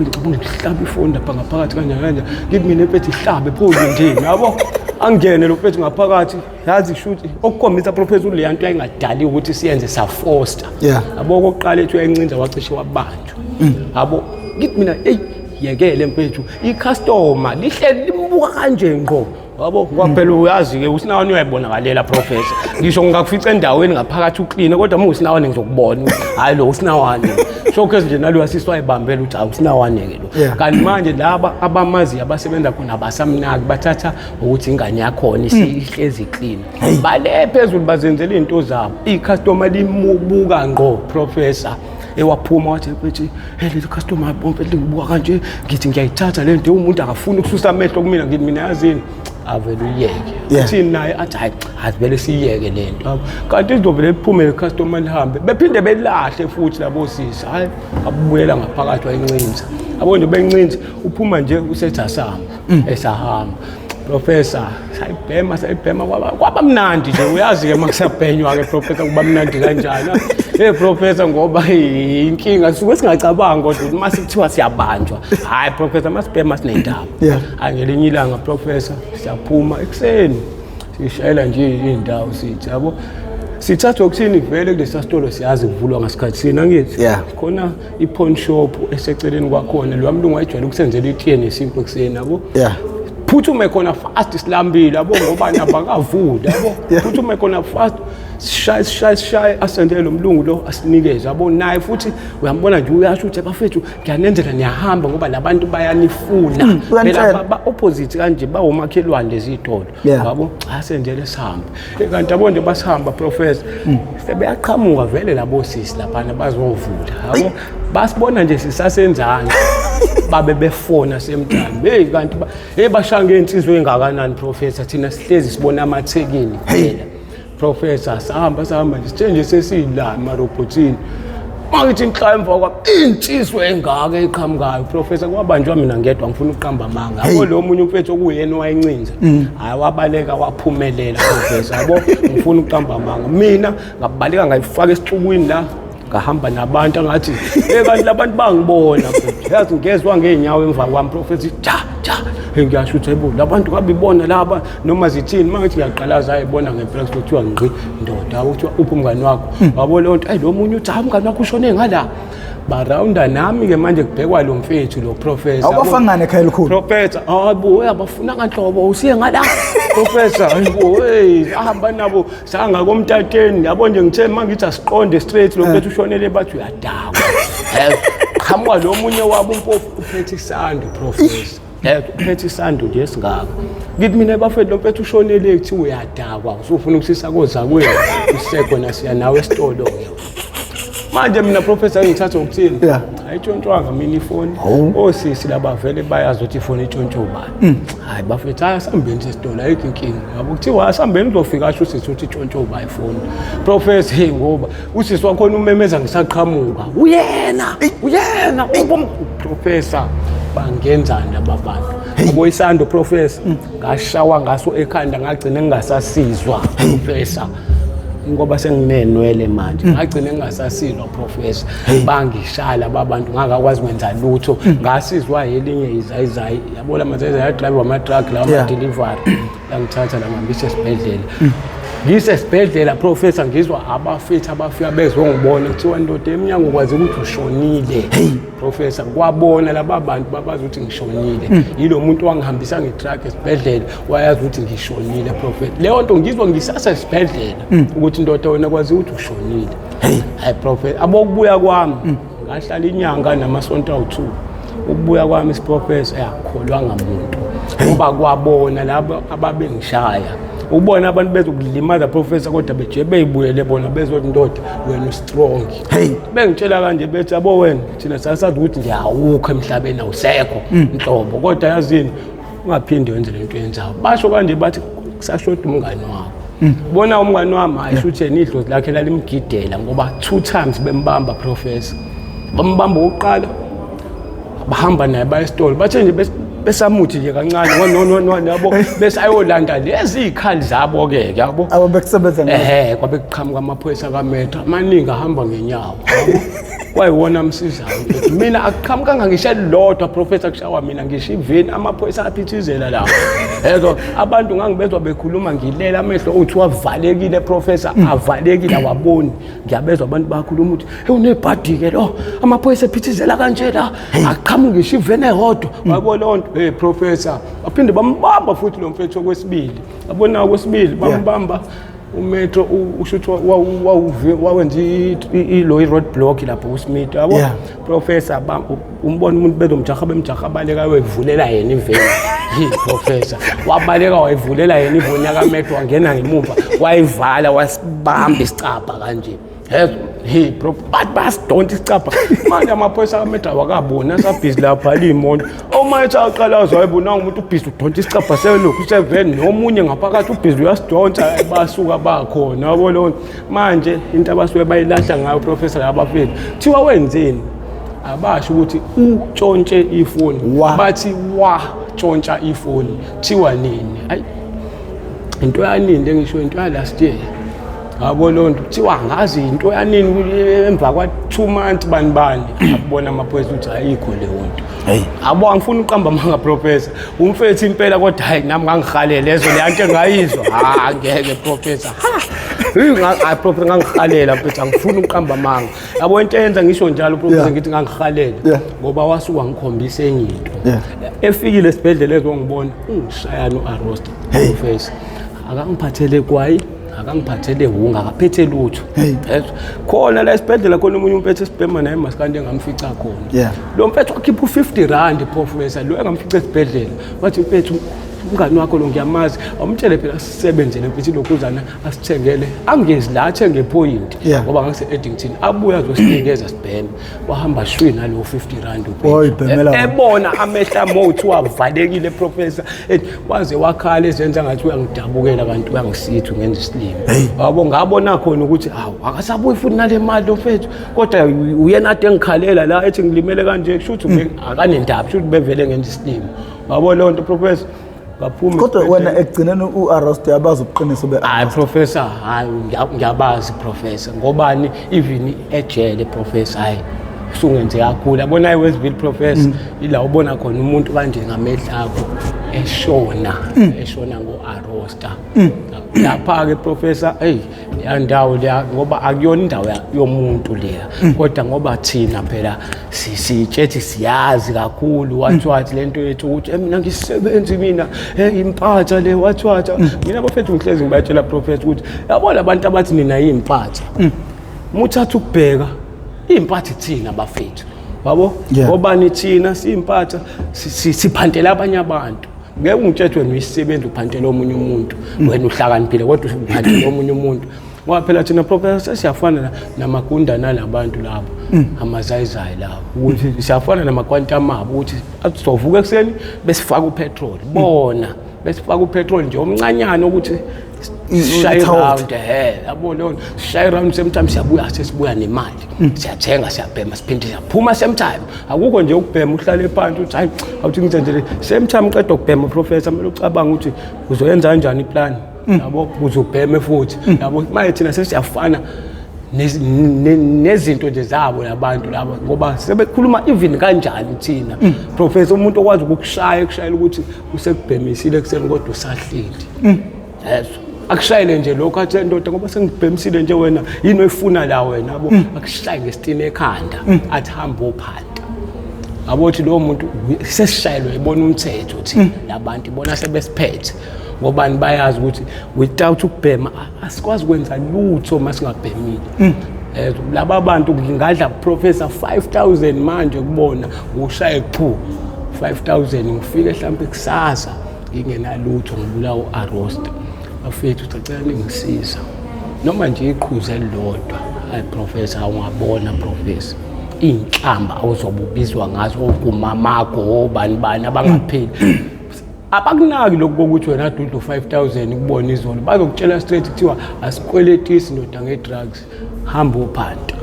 ngicabanga ngihlaba ifoni lapha ngaphakathi kanjani kanjani. Ngithi mina, mfethu, ihlabe pho nje, yabo. Angene lo mfethu ngaphakathi, yazi shuthi okukhombisa, professor, leya nto yayingadali ukuthi siyenze safoster. Yabo, okokuqala ethi uyancinza, wacishe wabanjwa, yabo. Ngithi mina, eyi yekele mfethu, icustomer lihleli limbuka kanje ngqo. Yabo, ngoba phela uyazi-ke usinawane uyayibonakalela, professor. Ngisho ngingakufica endaweni ngaphakathi ukline, kodwa uma usinawane ngizokubona ukuthi hhayi, lo usinawane. Showcase nje nalo asisi wayibambela ukuthi hawu, usinawane-ke lo. Kanti manje laba abamaziyo abasebenza khona abasamnaki, bathatha ukuthi ingane yakhona ihlezi clean. Bale phezulu bazenzela iy'nto zabo, ikhastoma limubuka ngqo, professor. Ewaphuma wathi, mfethu, hey, leli customer bonke lingibuka kanje, ngithi ngiyayithatha le nto, umuntu akafuni ukususa amehlo kumina. Ngithi mina, yazini, avele uyeke. Uthini naye, athi hayi, asivele siyeke le nto. Kanti izovele liphume le customer lihambe, bephinde belahle futhi labo sisi. Hayi, abuyela ngaphakathi wayincinza, yabo nje bencinza, uphuma nje usethi asahamba, esahamba, professor, sayibhema, sayibhema, kwaba mnandi nje. Uyazi-ke uma kusabhenywa-ke, professor, kuba mnandi kanjani. Hey professor, ngoba inkinga sisuke singacabangi, kodwa ukuthi uma sekuthiwa siyabanjwa, hhayi professor, masibhema sinendaba. Hhayi, ngelinye ilanga, professor, siyaphuma ekuseni, sishayela nje iy'ndawo, sithi yabo sithathwa ukuthini vele kulesa sitolo, siyazi kuvulwa ngasikhathi sini, angithi? Yeah. Khona i-pawn shop eseceleni kwakhona, loya mlungu wayejwayele ukusenzela itiye nesinkwa ekuseni, yabo. Phuthume khona fast, silambile, yabo, ngoba nabakavuli, yabo. Phuthume khona fast, sishaye, sishaye, sishaye, asendele lo mlungu lo, asinikeze, yabo. Naye futhi uyambona nje, uyasho ukuthi bafethu, ngiyanenzela, niyahamba ngoba labantu bayanifuna. Uyanitshela. Phela ba-opposite kanje, bawomakhelwane lezitolo. Yabo, asendele sihambe. Kanti yabo nje basihamba, professor, sebeyaqhamuka vele labo sisi laphana bazovula, yabo. Basibona nje sisasenzani, babe befona semntana, hey, kanti hey, bashaya ngey'nsizwa ey'ngakanani, professor. Thina sihlezi sibona amathekini kuphela, professor. Sahamba, sahamba nje, sithe nje sesila emarobhothini, mangithi inhla emva kwami insizwa engaka eqhamukayo, professor, kwabanjwa mina ngedwa. Ngifuna ukuqamba amanga, yabo, lo munye umfethu okuyena owayincinza, hhayi, wabaleka waphumelela, professor, yabo. Ngifuna ukuqamba amanga, mina ngabaleka ngayifaka esixukwini la, ngahamba nabantu angathi, hey, kanti labantu bangibona futhi, yazi, ngezwa ngey'nyawo emva kwami, professor, ja ja. Hey, ngiyasho ukuthi hayibo, labantu ngabibona laba noma zithini. Uma ngithi ngiyaqalaza, ayibona ngempela, kuthiwa ngqi ndoda, kuthiwa uphi umngani wakho, wabo leyo nto. Ayi, lo munye uthi hayi, umngani wakho ushone ngala, barawunda nami-ke manje, kubhekwa lo mfethu lo, professor. Awubafangane ekhaya elikhulu. Professor, hayibo, abafuna kanhlobo, usiye ngala, professor, hayibo, hey, ahamba nabo sangakomtateni, yabo nje. Ngithe uma ngithi asiqonde straight, lo mfethu ushonele, bathi uyadakwa. Qhamuka lo munye wabo umpofu, uphethe isando, professor, uphethe isando nje esingaka. Ngithi mina, bafethu, lo mfethu ushonele, kuthiwa uyadakwa, usufuna ukusisa kozakwenu, usekhona siya nawe esitolo-ke manje. Mina, professor, ngithatha ukuthini? Ayitshontshwanga mina ifoni. Osisi laba vele bayazi ukuthi ifoni itshontshwe ubani. Hayi bafethu, hayi, asihambeni sesitolo, ayikho inkinga, yabo. Kuthiwa asihambeni, uzofika asho usisi ukuthi itshontshwe uba ifoni, professor. Hey, ngoba usisi wakhona umemeza ngisaqhamuka, uyena, uyena professor, bangenzani laba bantu, yabo? Isando, professor, ngashawa ngaso ekhanda, ngagcina ngingasasizwa, professor, ngoba senginenwele manje, ngagcina ngingasasizwa, professor. Bangishaya laba bantu, ngangakwazi kwenza lutho. Ngasizwa elinye izayizayi, yabo, la mazayizayi adrive ama-truck lawa, ama-delivery, langithatha langihambisa esibhedlela. Ngisesibhedlela, professor, ngizwa abafethu abafika bezongibona, kuthiwa ndoda, emnyango kwazi ukuthi ushonile, professor. Kwabona laba bantu babazi ukuthi ngishonile, yilo muntu wangihambisa nge-truck esibhedlela, wayazi ukuthi ngishonile, professor. Leyo nto ngizwa ngisasesibhedlela ukuthi ndoda, wena kwazi ukuthi ushonile. Hayi professor, abokubuya kwami, ngahlala inyanga namasonto awu-2. Ukubuya kwami isiprofessor, yakholwanga muntu, ngoba kwabona labo ababengishaya, ubona abantu bezokulimaza, professor, kodwa beje beyibuyele bona bezothi ndoda, wena u-strong. Bengitshela kanje, bethi yabo wena, thina sasazi ukuthi nje awukho emhlabeni, awusekho nhlobo, kodwa yazini, ungaphinde wenze lento yenzayo. Basho kanje, bathi kusashoda umngani wakho. Bona umngani wami, hayi, shuthi yena idlozi lakhe lalimgidela, ngoba two times bembamba, professor. Bambamba okokuqala, bahamba naye baya esitolo, bathe nje besamuthi nje kancane, no no no, yabo, bese ayolanda lezi iy'khali zabo-ke, yabo. Abo bekusebenza ngazo. Ehe, kwabe kuqhamuka amaphoyisa kametro amaningi ahamba ngenyawo, yabo. Kwayiwona amsizayo mfethu. Mina akuqhamukanga ngisho elilodwa, professor, kushawa mina ngisho iveni, amaphoyisa aphithizela lapho. Yezwa abantu, ngangibezwa bekhuluma, ngilela, amehlo uthi wavalekile, professor, avalekile, awaboni. Ngiyabezwa abantu bakhuluma ukuthi hey, unebhadi-ke lo, amaphoyisa ephithizela kanje la, aqhamuka ngisho iveni eyodwa, wayabo leyo nto. nto. Hey professor, baphinde bambamba futhi lo mfethu okwesibili. Yabona okwesibili bambamba uMetro usho ukuthi wawenza ilo i-road block lapho uSmith, yabo. Professor, umbona umuntu bezomjaha, bemjaha, baleka wevulela yena iveni. Hey professor, wabaleka wayivulela yena iveni yakaMetro, wangena ngemuva wayivala, wasibamba isicabha kanje. Hey bro, bathi basidonsa isicabha manje amaphoyisa kaMetro awakaboni, asabhizi lapha iy'moto. Omayethi aqala azayibona umuntu ubhizi udonsa isicabha selokhu useveni nomunye ngaphakathi ubhizi uyasidonsa. Basuka bakhona, yabo leyo. Manje into abasuke bayilahla ngayo professor labafethu, kuthiwa wenzeni? Abasho ukuthi utshontshe ifoni, bathi watshontsha ifoni. Kuthiwa nini? Ayi, into yanini lengisho, into ya last year, yabo leyo nto. Kuthiwa angazi into yanini, emva kwa-2 months bani bani. Akubona amaphoyisa ukuthi ayikho leyo nto. Hey. Abo angifuni uqamba amanga professor, umfethu impela, kodwa hayi nami ngangihalela lezo leya nto engayizwa. Ha, ngeke professor, ha, hayi professor, ngangihalela mfethu, angifuni uqamba amanga, yabo. Into eyenza ngisho njalo professor, ngithi ngangihalela ngoba wasuka ngikhombisa enye into. Efikile esibhedlela ezongibona, ungishayana u-arrosta professor, akangiphathele kwayi, akangiphathele wunga, akaphethe lutho. Yezwa khona la esibhedlela khona omunye umpethu esibhema naye masikandi engamfica khona. Lo mfethu wakhipha u-50 rand professor, lo engamfica esibhedlela, wathi mfethu, umngani wakho lo ngiyamazi, awumtshele phela asisebenzele mfethu ilokhuzana, asithengele, angezi la athenge iphoyinti, ngoba ngase-Addington, abuye azosinikeza sibheme. Wahamba shwi nalowo 50 rand umfethu. Wayibhemela wona. Ebona amehlo ami othi wavalekile professor, ethi waze wakhala ezenza ngathi uyangidabukela kanti uyangisithi ungenza isilimo, yabo. Ngabona khona ukuthi hawu, akasabuyi futhi nale mali lo mfethu, kodwa uyena ade engikhalela la ethi ngilimele kanje, kusho ukuthi akanendaba, kusho ukuthi bevele ngenza isilimo, yabo leyo nto professor. Ngaphuma Kodwa esibhedlela. wena ekugcineni u-arrest uyabazi ubuqiniso be Hayi professor, hayi ngiyabazi professor, ngobani, even ejele professor, hayi usungenze kakhulu, yabona eWestville professor, ila ubona khona umuntu kanje ngamehlo akho eshona, eshona ngo-arrosta lapha-ke professor. Eyi, leya ndawo leya, ngoba akuyona indawo yomuntu leya, kodwa ngoba thina phela sitshethi siyazi kakhulu, wathi wathi lento yethu ukuthi mina ngisebenzi mina, impatha le, wathi wathi mina bafethu ngihlezi ngibatshela professor ukuthi yabona abantu abathi nina yimpatha, muthatha ukubheka iy'mpatha thina bafethu, yabo. Ngobani thina siyimpatha? Siphantela abanye abantu. Ngeke ungitshele wena uyisisebenzi uphantela omunye umuntu, wena uhlakaniphile kodwa uphantela omunye umuntu, ngoba phela thina professor sesiyafana namagundane alabantu labo, amazayizayi labo, ukuthi siyafana namakwantama abo, ukuthi sizovuka ekuseni besifaka upetrol, bona besifaka upetrol nje omncanyana ukuthi sishaye i-tout. round, yabo leyo nto. Sishaye round, same time siyabuya, sesibuya nemali, siyathenga, siyabhema, siphinde siyaphuma same time. Akukho nje ukubhema uhlale phansi uthi hayi, awuthi ngizenzele. Same time uqeda ukubhema professor, kumele ucabange ukuthi uzoyenza kanjani iplan, yabo, uzobheme futhi, yabo. Manje thina sesiyafana nezinto nje zabo labantu laba, ngoba sebekhuluma even kanjani thina professor, umuntu okwazi ukukushaya, ekushayela ukuthi usekubhemisile ekuseni kodwa usahleli, yeso, akushayele nje lokho, athi ndoda, ngoba sengibhemisile nje, wena yini oyifuna la wena, yabo. Akushaye ngesitini ekhanda, athi hamba ophanta, yabo. Uthi lowo muntu sesishayelwe ibona umthetho thina labantu, ibona sebesiphethe, ngobani? Bayazi ukuthi without ukubhema asikwazi ukwenza lutho uma singabhemile. Laba bantu ngingadla professor 5000 manje kubona, ngishaye phu 5000, ngifike mhlawumbe kusasa ngingenalutho, ngibulawa u-arrosta. Bafethu, cacela ningisiza noma nje iqhuzu elilodwa. Hayi professor, awungabona professor iy'nhlamba awuzobe ubizwa ngazo, ogumamakho, obani bani abangapheli, abakunaki lokhu kokuthi wena dudlu 5000 kubona izolo, bazokutshela straight, kuthiwa asikweletisi ndoda nge-drugs, hamba ophanta,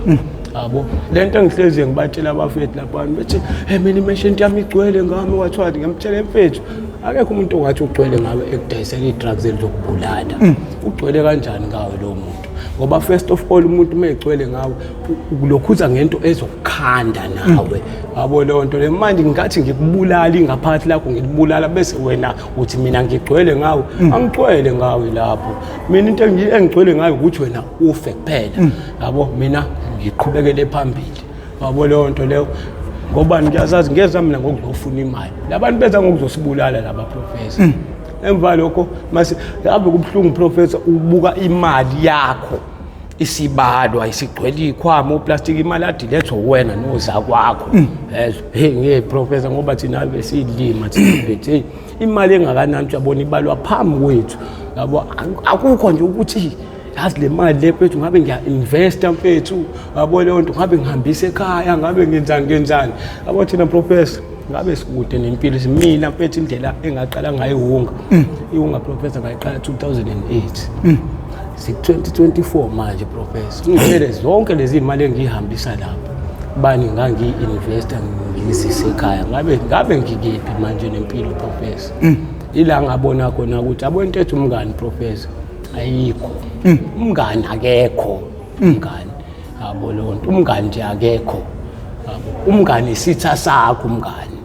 yabo. Le nto engihlezi ngibatshela abafethu laphana, bethi hey, mina imeshenti yami igcwele ngami, wathi ngiyamtshela mfethu, akekho umuntu ongathi ugcwele ngawe ekudayisela iy'drugs elizokubulala. Ugcwele kanjani ngawe lowo muntu? Ngoba first of all, umuntu uma egcwele ngawe lokhuza ngento ezokukhanda nawe, yabo leyo nto le. Manje ngingathi ngikubulala ingaphakathi lakho, ngikubulala, bese wena uthi mina ngigcwele ngawe. Angigcwele ngawe lapho mina, into engigcwele ngayo ukuthi wena ufe kuphela, yabo, mina ngiqhubekele phambili, yabo leyo nto leyo. Ngoba ngiyazazi ngeza mina ngokuzofuna imali, labantu beza ngokuzosibulala laba, professor. Emva lokho mase ave kubuhlungu, professor, ubuka imali yakho isibalwa isigcwele ikhwama uplastic, imali ade ilethwa wena nozakwakho. Yezwa, hey, nge professor, ngoba thina besilima thina phethe, hey, imali engakanani, uyabona, ibalwa phambi kwethu, yabo. Akukho nje ukuthi yazi le mali le, mfethu, ngabe ngiya-investa, mfethu, yabo leyo nto, ngabe ngihambisa ekhaya, ngabe ngenzani ngenzani, yabo. Thina, professor, ngabe sikude nempilo. Mina, mfethu, indlela engaqala ngayo iwunga, iwunga, professor, ngayiqala 2008, siku-2024 manje, professor. Ngitshele, zonke lezi mali engiyihambisa lapha bani ngangiyi-investa ngizise ekhaya, ngabe ngikephi manje nempilo, professor? Ila ngabona khona ukuthi abo into ethi umngani, professor, ayikho umngani, akekho umngani, yabo leyo nto. Umngani nje akekho, yabo. Umngani isitha sakho, umngani,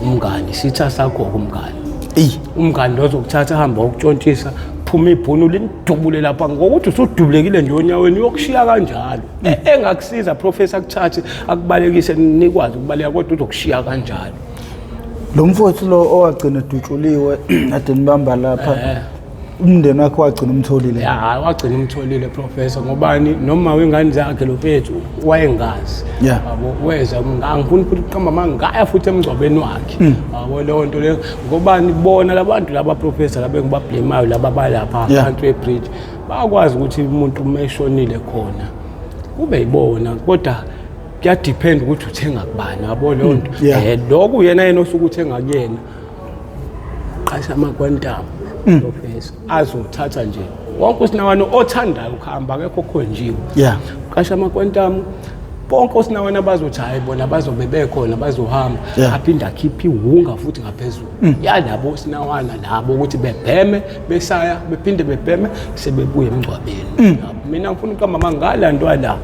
umngani isitha sakho umngani. Eyi. Umngani lo ozokuthatha ahambe wokutshontshisa, phuma ibhunu linidubule lapha ngokuthi usudubulekile nje onyaweni, uyokushiya kanjalo. Engakusiza, professor, akuthathe akubalekise, nikwazi ukubaleka, kodwa uzokushiya kanjalo. Lo mfowethu lo owagcina edutshuliwe ade nibamba lapha, umndeni wakhe wagcina umtholile? Ya, wagcina umtholile, professor. Ngobani? Noma wengane zakhe lo mfethu wayengazi. Yabo, weza, angifuni futhi ukuqamba amanga, ngaya futhi emngcwabeni wakhe, yabo leyo nto leyo. Ngobani? Bona labantu laba, professor, laba engibablemayo laba balapha phansi we-bridge, bayakwazi ukuthi umuntu uma eshonile khona kube yibona, kodwa kuyadepend ukuthi uthenga kubani, yabo leyo nto. Lokhu yena osuke uthenga kuyena qasha ama-Quantum, professor, azothatha nje wonke usinawane othandayo ukuhamba, akekho okhonjiwe. Qasha ama-Quantum, bonke osinawana bazothi hhayi, bona bazobe bekhona, bazohamba. Aphinde akhiphe iwunga futhi ngaphezulu yalabo sinawana labo ukuthi bebheme besaya, bephinde bebheme sebebuye emngcwabeni. Mina ngifuna ukuqamba amanga, ngalandwa la,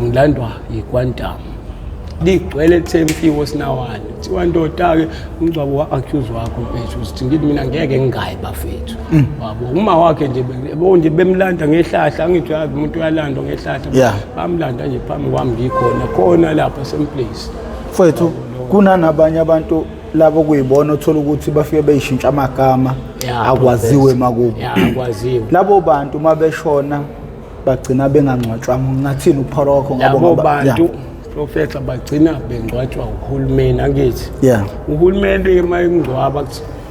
ngilandwa yi-Quantum, ligcwele lithe mfiwo sinawane, kuthiwa ndoda-ke umngcwabo wa-accuse wakho, mfethu. Sithi ngithi mina ngeke ngingayi, bafethu, wabo uma wakhe nje bo nje bemlanda ngehlahla, angithi uyazi umuntu uyalandwa ngehlahla. Bamlanda nje phambi kwami, ngikhona khona lapha same place. Mfowethu, kunanabanye abantu labo kuyibona othola ukuthi bafike beyishintsha amagama, akwaziwe emakubo. Ya, akwaziwe. Labo bantu uma beshona bagcina bengangcwatshwanga, ungathini ukuphawula kwakho ngabo? Labo bantu, professor, bagcina bengcwatshwa uhulumeni, angithi? Uhulumeni uma engcwaba,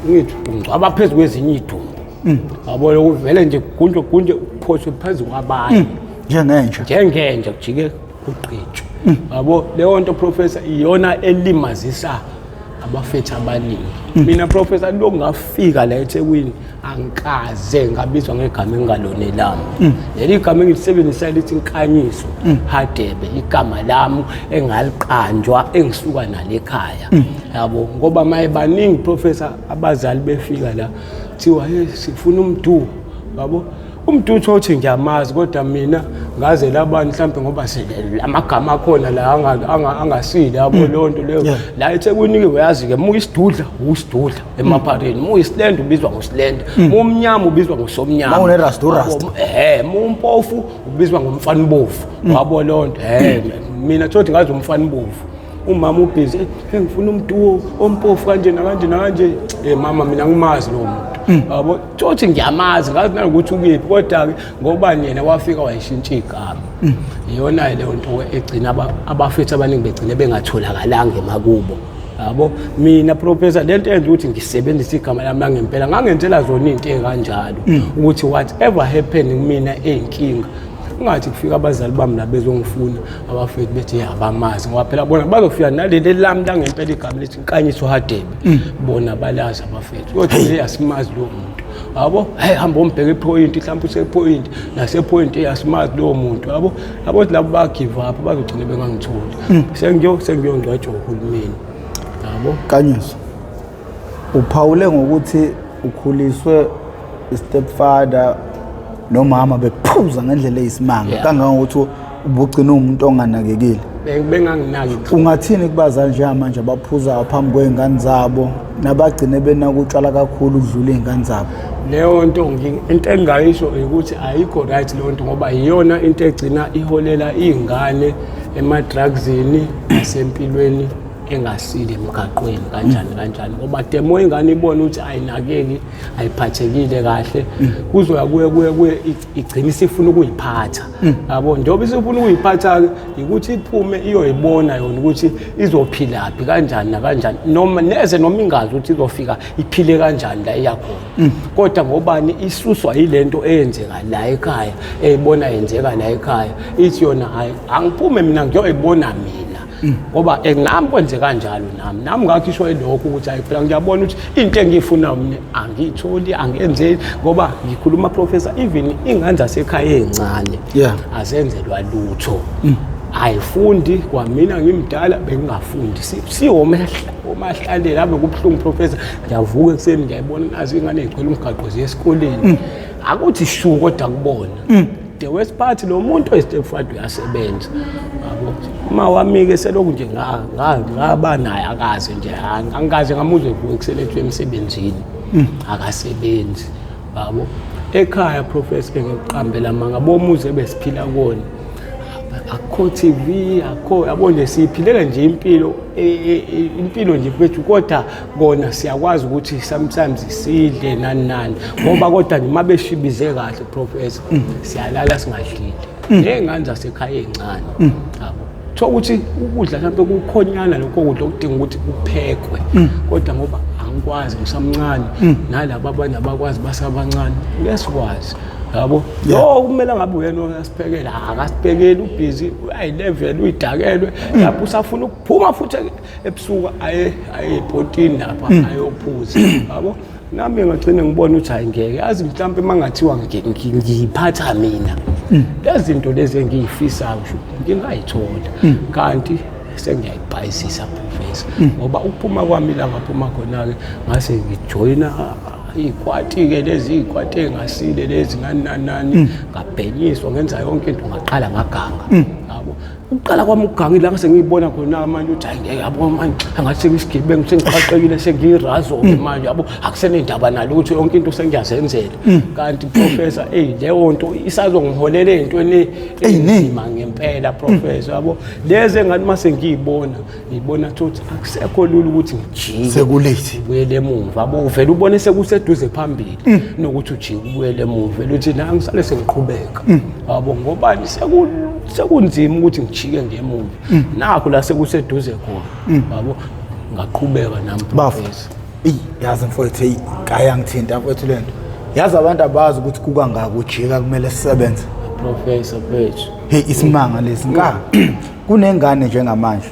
ngithi ungcwaba phezu kwezinye idumbu, yabo, kuvele nje kugunjwe gunjwe kuphoswe phezu kwabanye. Njengenja. Njengenja, kujike kugqitshwe, yabo leyo nto, professor, iyona elimazisa abafethu abaningi. Mina, professor, lokhu ngafika la eThekwini angikaze ngabizwa ngegama engalona elami. Leli gama engilisebenzisa lithi Nkanyiso Hadebe, igama lami engaliqanjwa, engisuka nalo ekhaya, yabo. Ngoba maye baningi, professor, abazali befika la kuthiwa hey, sifuna umdu, yabo, umntu uthi othi ngiyamazi, kodwa mina ngaze labani mhlampe ngoba sele amagama akhona la angasile, yabo leyo nto leyo. La eThekwini-ke uyazi-ke, uma uyisidudla uyisidudla emaphareni, uma uyisilenda ubizwa ngosilenda, uma umnyama ubizwa ngosomnyama. Uma une-rasta, urasta. Yabo, uma umpofu ubizwa ngomfanibovu, wabo leyo nto. Mina thothi ngazi umfanibovu, umama ubhizi, hey, ngifuna umuntu ompofu kanje nakanje nakanje. Mama, mina ngimazi lowo muntu, yabo, thothi ngiyamazi, ngazi nanokuthi ukephi, kodwa-ke ngoba yena wafika wayishintsha igama. Iyona leyo nto egcina abafethu abaningi begcine bengatholakalanga emakubo, yabo. Mina, professor, lento yenza ukuthi ngisebenzise igama lami langempela, ngangenzela zona into ey'kanjalo, ukuthi whatever happen kumina ey'nkinga, ungathi kufika abazali bami la bezongifuna, abafethu bethi "Ya, abamazi," ngoba phela bona bazofika naleli lami langempela igama lithi Nkanyiso Hadebe, bona balazi abafethu, kodwa le asimazi lowo muntu, yabo. Hey, hamba umbheke ephoyinti, mhlawumbe usephoyinti, nasephoyinti asimazi lowo muntu, yabo. Yabo labo ba-give up, bazogcina bengangitholi, sengiyongcwatshwa uhulumeni, yabo. Nkanyiso, uphawule ngokuthi ukhuliswe stepfather nomama bephuza ngendlela eyisimanga, kangangokuthi ubugcina umuntu onganakekile. Benganginaki. Ungathini kubazali njengamanje abaphuzayo phambi kwey'ngane zabo, nabagcine benaka utshwala kakhulu ukudlula iy'ngane zabo? Leyo nto into engingayisho ukuthi ayikho right leyo nto, ngoba iyona into egcina iholela iy'ngane. Ema-drugsini, nasempilweni engasile emgaqweni, kanjani kanjani, ngoba demo ingane ibona ukuthi ayinakeki, ayiphathekile kahle, kuzoya kuye kuye kuye igcine isifuna ukuyiphatha, yabo. Njengoba isifuna ukuyiphatha-ke, ukuthi iphume iyoyibona yona ukuthi izophilaphi, kanjani nakanjani, noma neze noma ingazi ukuthi izofika iphile kanjani la iyakhona. Kodwa ngobani isuswa yilento eyenzeka la ekhaya, eyibona yenzeka la ekhaya, ithi yona, "Hayi, angiphume mina ngiyoyibona mina," ngoba nami kwenze kanjalo. Nami ngakhishwa ilokho ukuthi hayi phela ngiyabona ukuthi into engiyifunayo mina angiyitholi, angenzeli, ngoba ngikhuluma, professor, even ingane zasekhaya ey'ncane azenzelwa lutho, ayifundi. Kwamina ngimdala bengingafundi. Siwomahlaleli ave kubuhlungu, professor. Ngiyavuka ekuseni, ngiyayibona nazi ingane ey'gcwele umgaqo ziye esikoleni, akuthi shu, kodwa kubona the worst part, lo muntu oyi-stepfather uyasebenza, yabo. Uma wami-ke selokhu nje ngaba naye, akaze nje, angikaze ngamuzwe evuka ekuseni ethi emsebenzini, akasebenzi, yabo. Ekhaya, professor, ngikuqambela manga, bomuzi ebesiphila kuwona akukho TV, akukho, yabo nje, siyiphilela nje impilo, impilo nje kwethu, kodwa kona siyakwazi ukuthi sometimes sidle nani nani, ngoba kodwa nje uma beshibize kahle, professor, siyalala singadlile ney'ngane zasekhaya ey'ncane, yabo. Kuthiwa ukuthi ukudla mhlawumbe kukhonyana lokho kudla okudinga ukuthi kuphekwe, kodwa ngoba angikwazi, ngisamncane, nalaba abanye abakwazi, basabancane, ngesikwazi, yabo. Lo kumele ngabe uyena oyasiphekela, akasiphekeli, ubhizi uyayilevel, uyidakelwe lapho, usafuna ukuphuma futhi ebusuku aye ebhotini lapha ayophuza, yabo. Nami ngagcine ngibona ukuthi hayi, ngeke, yazi, mhlawumbe uma ngathiwa ngiyiphatha mina lezi zinto lezi engiyifisayo, sho ngingayithola, kanti sengiyayibhayisisa, professor, ngoba ukuphuma kwami la ngaphuma khona-ke, ngase ngijoyina iy'kwati-ke lezi, iy'kwati ey'ngasile lezi, nani nani nani, ngabhenyiswa, ngenza yonke into, ngaqala ngaganga, yabo. Ukuqala kwami ukuganga ila ngase ngiyibona khona manje ukuthi hayi, ngeke, yabo, manje angathi sengisigebengu, sengiqaqekile, sengiyirazo-ke manje, yabo, akusenendaba nalutho, yonke into sengiyazenzela. Kanti, professor, eyi, leyo nto isazongiholela ey'ntweni ey'nzima ngempela, professor, yabo. Lezi engathi uma sengiyibona, ngiyibona ukuthi akusekho lula ukuthi ngijike. Seku-late. Ubuyele emumva, yabo, uvele ubone sekuseduze phambili nokuthi ujike ubuyele emuva, vele uthi na ngisale sengiqhubeka, yabo, ngobani sekunzima ukuthi ngijike ngemuva, nakho la sekuseduze khona, yabo, ngaqhubeka nami, Bafo. professor. Eyi, yazi mfowethu, eyi, kayangithinta mfowethu lento. Yazi abantu abazi ukuthi kukangaka ujika kumele sisebenze. Professor bethu. Hey, isimanga lesi nka. Kunengane njengamanje.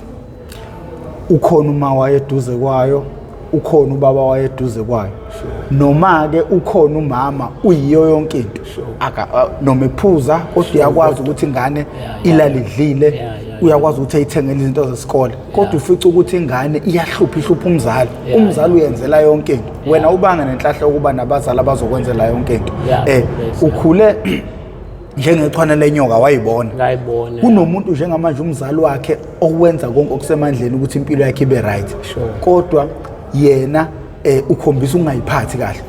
Ukhona uma wayeduze kwayo, ukhona ubaba wayeduze kwayo. Noma ke ukhona umama, uyiyo yonke into. Aka noma ephuza kodwa uyakwazi ukuthi ingane ilalidlile, uyakwazi ukuthi ayithengele izinto zesikole. Kodwa ufica ukuthi ingane iyahlupha, ihlupha umzali. Umzali uyenzela yonke into. Wena ubanga nenhlahla yokuba nabazali abazokwenzela yonke into. Professor. Ukhule njengechwane lenyoka, wayibona. Ngayibona. Kunomuntu njengamanje umzali wakhe owenza konke okusemandleni ukuthi impilo yakhe ibe right, kodwa yena ukhombisa ukungayiphathi kahle.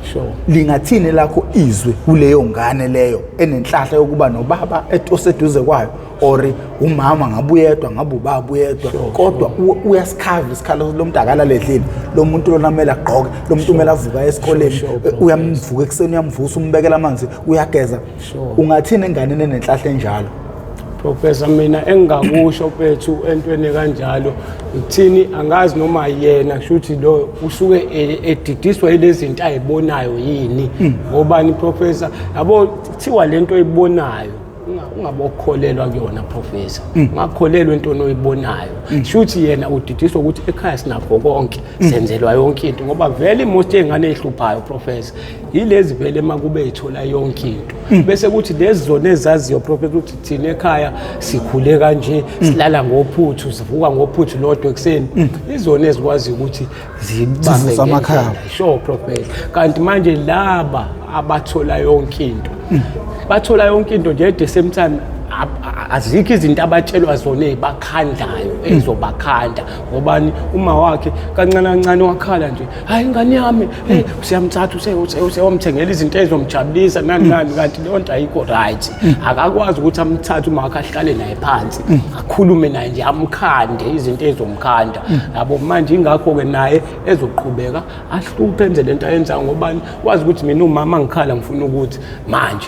Lingathini lakho izwi kuleyo ngane leyo enenhlahla yokuba nobaba oseduze kwayo, or umama, ngabe uyedwa, ngabe ubaba uyedwa, kodwa uyasikhava isikhalo lo muntu akalaledlile, lo muntu lona kumele agqoke, lo muntu kumele avuka esikoleni, uyamvuka ekuseni, uyamvusa, umbekela amanzi, uyageza? Ungathini enganeni enenhlahla enjalo? Professor, mina engingakusho mfethu entweni kanjalo ukuthini, angazi noma yena kusho ukuthi lo usuke edidiswa yilezi zinto ayibonayo yini. Ngobani, professor, yabo, kuthiwa lento oyibonayo ungabokholelwa kuyona, professor, ungakholelwa entweni oyibonayo. Shuthi yena udidiswa ukuthi ekhaya sinakho konke, senzelwa yonke into, ngoba vele i-most yey'ngane ey'hluphayo, professor, yilezi vele makube yithola yonke into, bese kuthi lezi zona ezaziyo, professor, ukuthi thina ekhaya sikhule kanje, silala ngophuthu, sivuka ngophuthu lodwa ekuseni, izona ezikwazi ukuthi zibambe Zivuse amakhaya. ngendlela. Sure, professor. Kanti manje laba abathola yonke into, bathola yonke into nje, at the same time Azikho izinto abatshelwa zona ezibakhandayo, ezobakhanda. Ngobani? Uma wakhe kancane kancane wakhala nje, hayi ingane yami, hey, usiyamthatha, useyomthengela izinto ezomjabulisa nani nani, kanti leyo nto ayikho right. Akakwazi ukuthi amthathe uma wakhe, ahlale naye phansi, akhulume naye nje, amkhande izinto ezomkhanda, yabo. Manje ingakho-ke naye ezoqhubeka ahluphe, enze lento ayenzayo. Ngobani? Wazi ukuthi mina umama ngikhala ngifuna ukuthi manje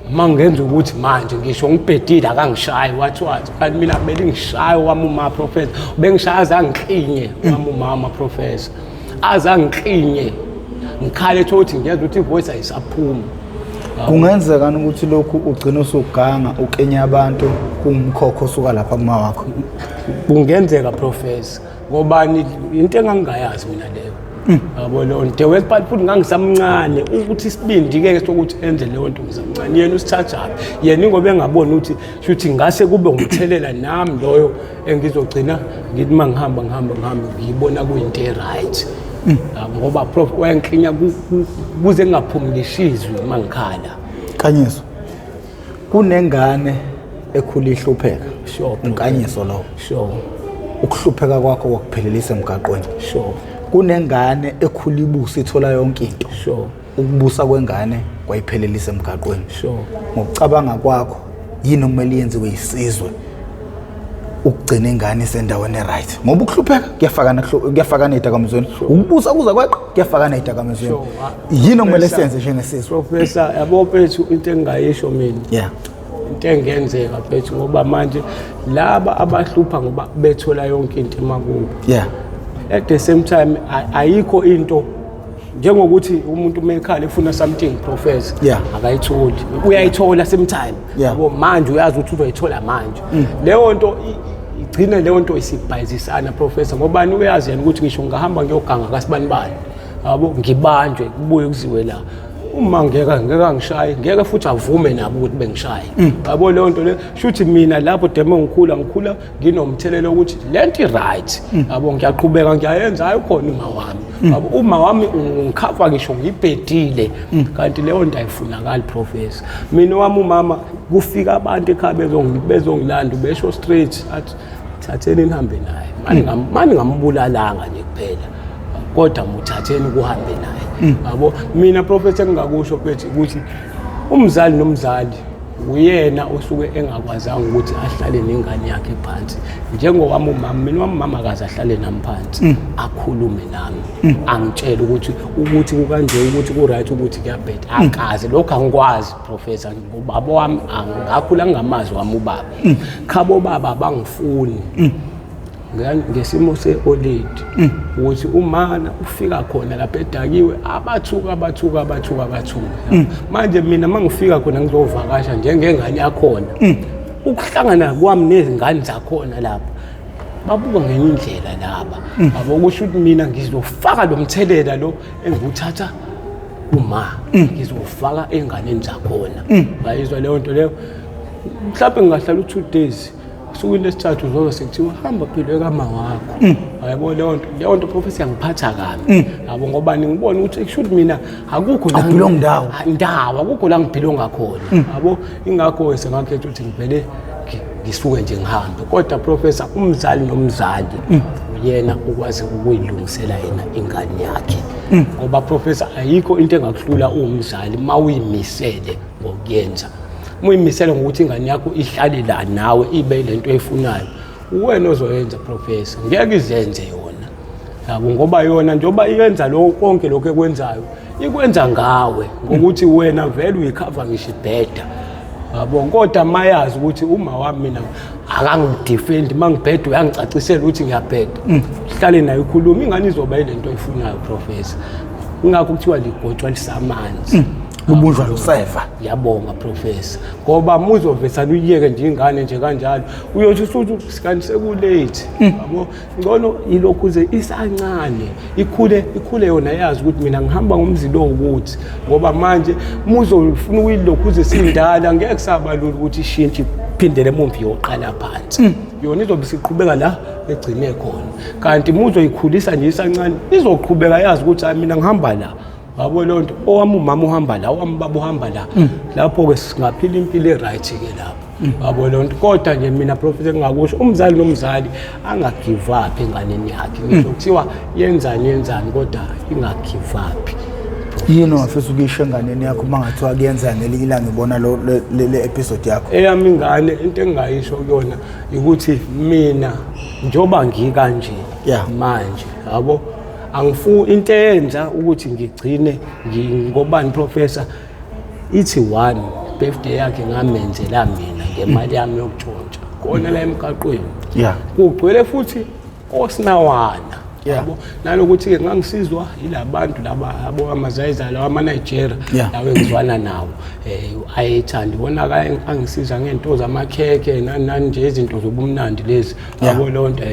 uma ngenza ukuthi manje ngisho ngibhedile akangishayi, wathi wathi, kanti mina kumele ngishaye wami uma, professor. Bengishaya aze angiklinye wami umama, professor, aze angiklinye, ngikhale ethola ukuthi ngiyezwa ukuthi ivoice ayisaphumi. Kungenzeka ukuthi lokhu ugcina usuganga ukenya abantu kuwumkhokho osuka lapha kuma wakho? Kungenzeka, professor. Ngobani? Into engangingayazi mina leyo, yabo, leyo nto. The worst part futhi ngangisamncane ukuthi isibindi-ke sokuthi enze leyo nto ngisamncane. Yena usithathaphi yena? Ingoba engaboni ukuthi shuthi ngase kube umthelela nami loyo engizogcina ngithi uma ngihamba ngihamba ngihamba ngiyibona kuyinto e-right. Yabo, ngoba prof wayenklinya kuze kungaphumi ngisho izwi uma ngikhala. Nkanyiso, kunengane ekhula ihlupheka. Sure. Unkanyiso lowo. Sure. Ukuhlupheka kwakho kwakuphelelisa emgaqweni. Sure. Kunengane ekhula ibusa, ithola yonke into. Sure. Ukubusa kwengane kwayiphelelisa emgaqweni. Sure. Ngokucabanga kwakho, yini okumele yenziwe isizwe ukugcina ingane isendaweni e-right? Ngoba ukuhlupheka kuyafakana, kuyafakana ey'dakamizweni, ukubusa kuza kweqa kuyafakana ey'dakamizweni. Yini okumele senze njengesizwe? Professor, yabo mfethu, into engingayisho mina, into engenzeka mfethu, ngoba manje laba abahlupha ngoba bethola yonke into emakubo, at the same time ayikho into njengokuthi umuntu uma ekhala efuna something, professor, akayitholi, uyayithola same time. Yabo, manje uyazi ukuthi uzoyithola manje leyo nto, igcine leyo nto isibhayizisana, professor. Ngobani? Uyazi yena ukuthi ngisho ngingahamba ngiyoganga kasibanibani, yabo, ngibanjwe, kubuye kuziwe la, uma ngeke angishaye, ngeke futhi avume nabo ukuthi bengishaye, yabo. Leyo nto le shuthi mina lapho deme ngikhula nginomthelela ukuthi le nto i-right, yabo, ngiyaqhubeka ngiyayenza. Hayi, ukhona uma wami, yabo, uma wami ungikhava ngisho ngibhedile, kanti leyo nto ayifunakali, professor. Mina wami umama kufika abantu ekhaya bezongilanda, besho straight athi, "Thatheni nihambe naye, mani ngambulalanga nje kuphela, kodwa muthatheni kuhambe naye," yabo. Mina, professor, engingakusho mfethu ukuthi umzali nomzali uyena osuke engakwazanga ukuthi ahlale nengane yakhe phansi njengowami umama. Mina wami umama akaze ahlale nami phansi, akhulume nami, angitshele ukuthi kukanje, ukuthi ku-right, ukuthi kuyabheda. Akaze lokho, angikwazi, professor. Ubaba wami angakhula ngingamazi wami ubaba. Khabo baba bangifuni ngesimo se-oledi ukuthi umana ufika khona lapha edakiwe, abathuka, abathuka, abathuka, abathuka. Manje mina uma ngifika khona ngizovakasha njengengane yakhona, ukuhlangana kwami nezingane zakhona lapha, babuka ngenye indlela laba, yabo. Kusho ukuthi mina ngizofaka lo mthelela lo engiwuthatha kuma, ngizofaka ey'nganeni zakhona. Ngayizwa leyo nto leyo. Mhlawumbe ngingahlala u-2 days, osukwini lesithathu uzobe sekuthiwa hamba philwe kama wakho. Yabo, leyo nto, professor, yangiphatha kabi, yabo. Ngoba ngibona ukuthi kusho ukuthi mina akukho la Awubelong ndawo. Ndawo akukho la ngibelonga khona, yabo. Ingakho-ke sengakhetha ukuthi ngivele ngisuke nje ngihambe. Kodwa professor, umzali nomzali uyena ukwazi ukuyilungisela yena ingane yakhe, ngoba professor, ayikho into engakuhlula uwumzali uma uyimisele ngokuyenza, uma uyimisele ngokuthi ingane yakho ihlale la nawe, ibe lento oyifunayo, uwena ozoyenza, professor. Ngeke izenze yona, yabo, ngoba yona njengoba iyenza lokho konke lokho ekwenzayo, ikwenza ngawe ngokuthi wena vele uyikhava ngisho ibheda, yabo. Kodwa mayazi ukuthi uma wami mina akangidefendi, uma ngibheda uyangicacisela ukuthi ngiyabheda, hlale naye ukhuluma, ingane izoba yile nto oyifunayo, professor. Ingakho kuthiwa ligotshwa lisamanzi. Lubunjwa luseva. Ngiyabonga, professor. Ngoba muzovesana uyiyeke nje ingane nje kanjalo, uyothi usuthi kanti sekulate, yabo. Ngcono ilokhu uze isancane, ikhule, ikhule yona yazi ukuthi mina ngihamba ngomzila owukuthi. Ngoba manje muzofuna ukuyilokhu uze sindala, ngeke kusaba lula ukuthi ishintshe iphindele emumva iyoqala phansi. Yona izobe isiqhubeka la egcine khona, kanti muzoyikhulisa nje isancane, izoqhubeka yazi ukuthi hayi, mina ngihamba la, yabo. Leyo nto, owami umama uhamba la, owami ubaba uhamba la. Lapho-ke singaphila impilo e-right-ke lapho. Yabo leyo nto. Kodwa nje mina Professor engingakusho, umzali nomzali angagive up enganeni yakhe. Ngisho kuthiwa yenzani yenzani, kodwa ingagive up. Yini ongafisa ukuyisho enganeni yakho uma ngathiwa kuyenzeka ngelinye ilanga ibona le episode yakho? Eyami ingane, into engingayisho kuyona ukuthi mina njengoba ngikanje manje, yabo, angifuni into eyenza ukuthi ngigcine ngobani Professor, ithi one birthday yakhe ngamenzela mina ngemali yami yokutshontsha khona la emgaqweni. Kugcwele futhi osinawana. Yabo, nalokuthi-ke ngangisizwa yilabantu laba, yabo, amazayizalo lawa ama-Nigeria lawa engizwana nawo, ayethanda ibona angisiza ngey'nto zamakhekhe nani nani nje, izinto zobumnandi lezi. Yabo leyo nto,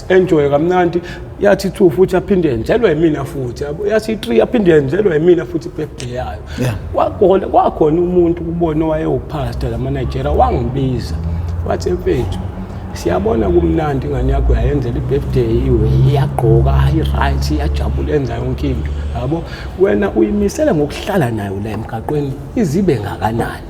enjoy kamnandi. Yathi 2 futhi aphinde yenzelwe yimina futhi, yabo, yathi 3 aphinde yenzelwe yimina futhi birthday yayo. Kwakhona umuntu kubona owayewupastor lama-Nigeria, wangibiza wathi, mfethu, siyabona kumnandi, ingane yakho yayenzela i-birthday, iwe iyagqoka, i-right, iyajabula, yenza yonke into, yabo. Wena uyimisele ngokuhlala nayo la emgaqweni izibe ngakanani?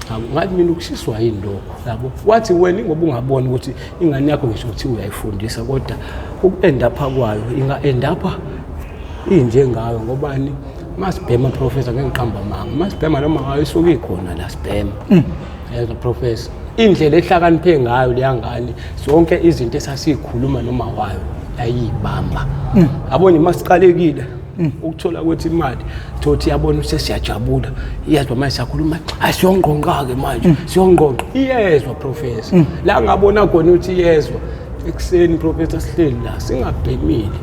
Yabo, ngathi mina ukushiswa yini lokho? Yabo, wathi wena ingoba ungaboni ukuthi ingane yakho ngisho ukuthi uyayifundisa, kodwa uku-end up kwayo inga-end up injengayo. Ngobani? Masibhema Professor, ngeke ngiqamba amanga, masibhema noma ngayo isuke ikhona la sibhema. Yezwa Professor, indlela ehlakaniphe ngayo leya ngane, zonke izinto esasiyikhuluma noma wayo yayibamba. Yabo nje masiqalekile ukuthola kwethu imali, thothi yabona ukuthi sesiyajabula, iyezwa manje siyakhuluma, hayi siyongqonqa-ke manje, siyongqonqa. Iyezwa Professor, la ngabona khona ukuthi iyezwa ekuseni Professor, sihleli la singabhemile,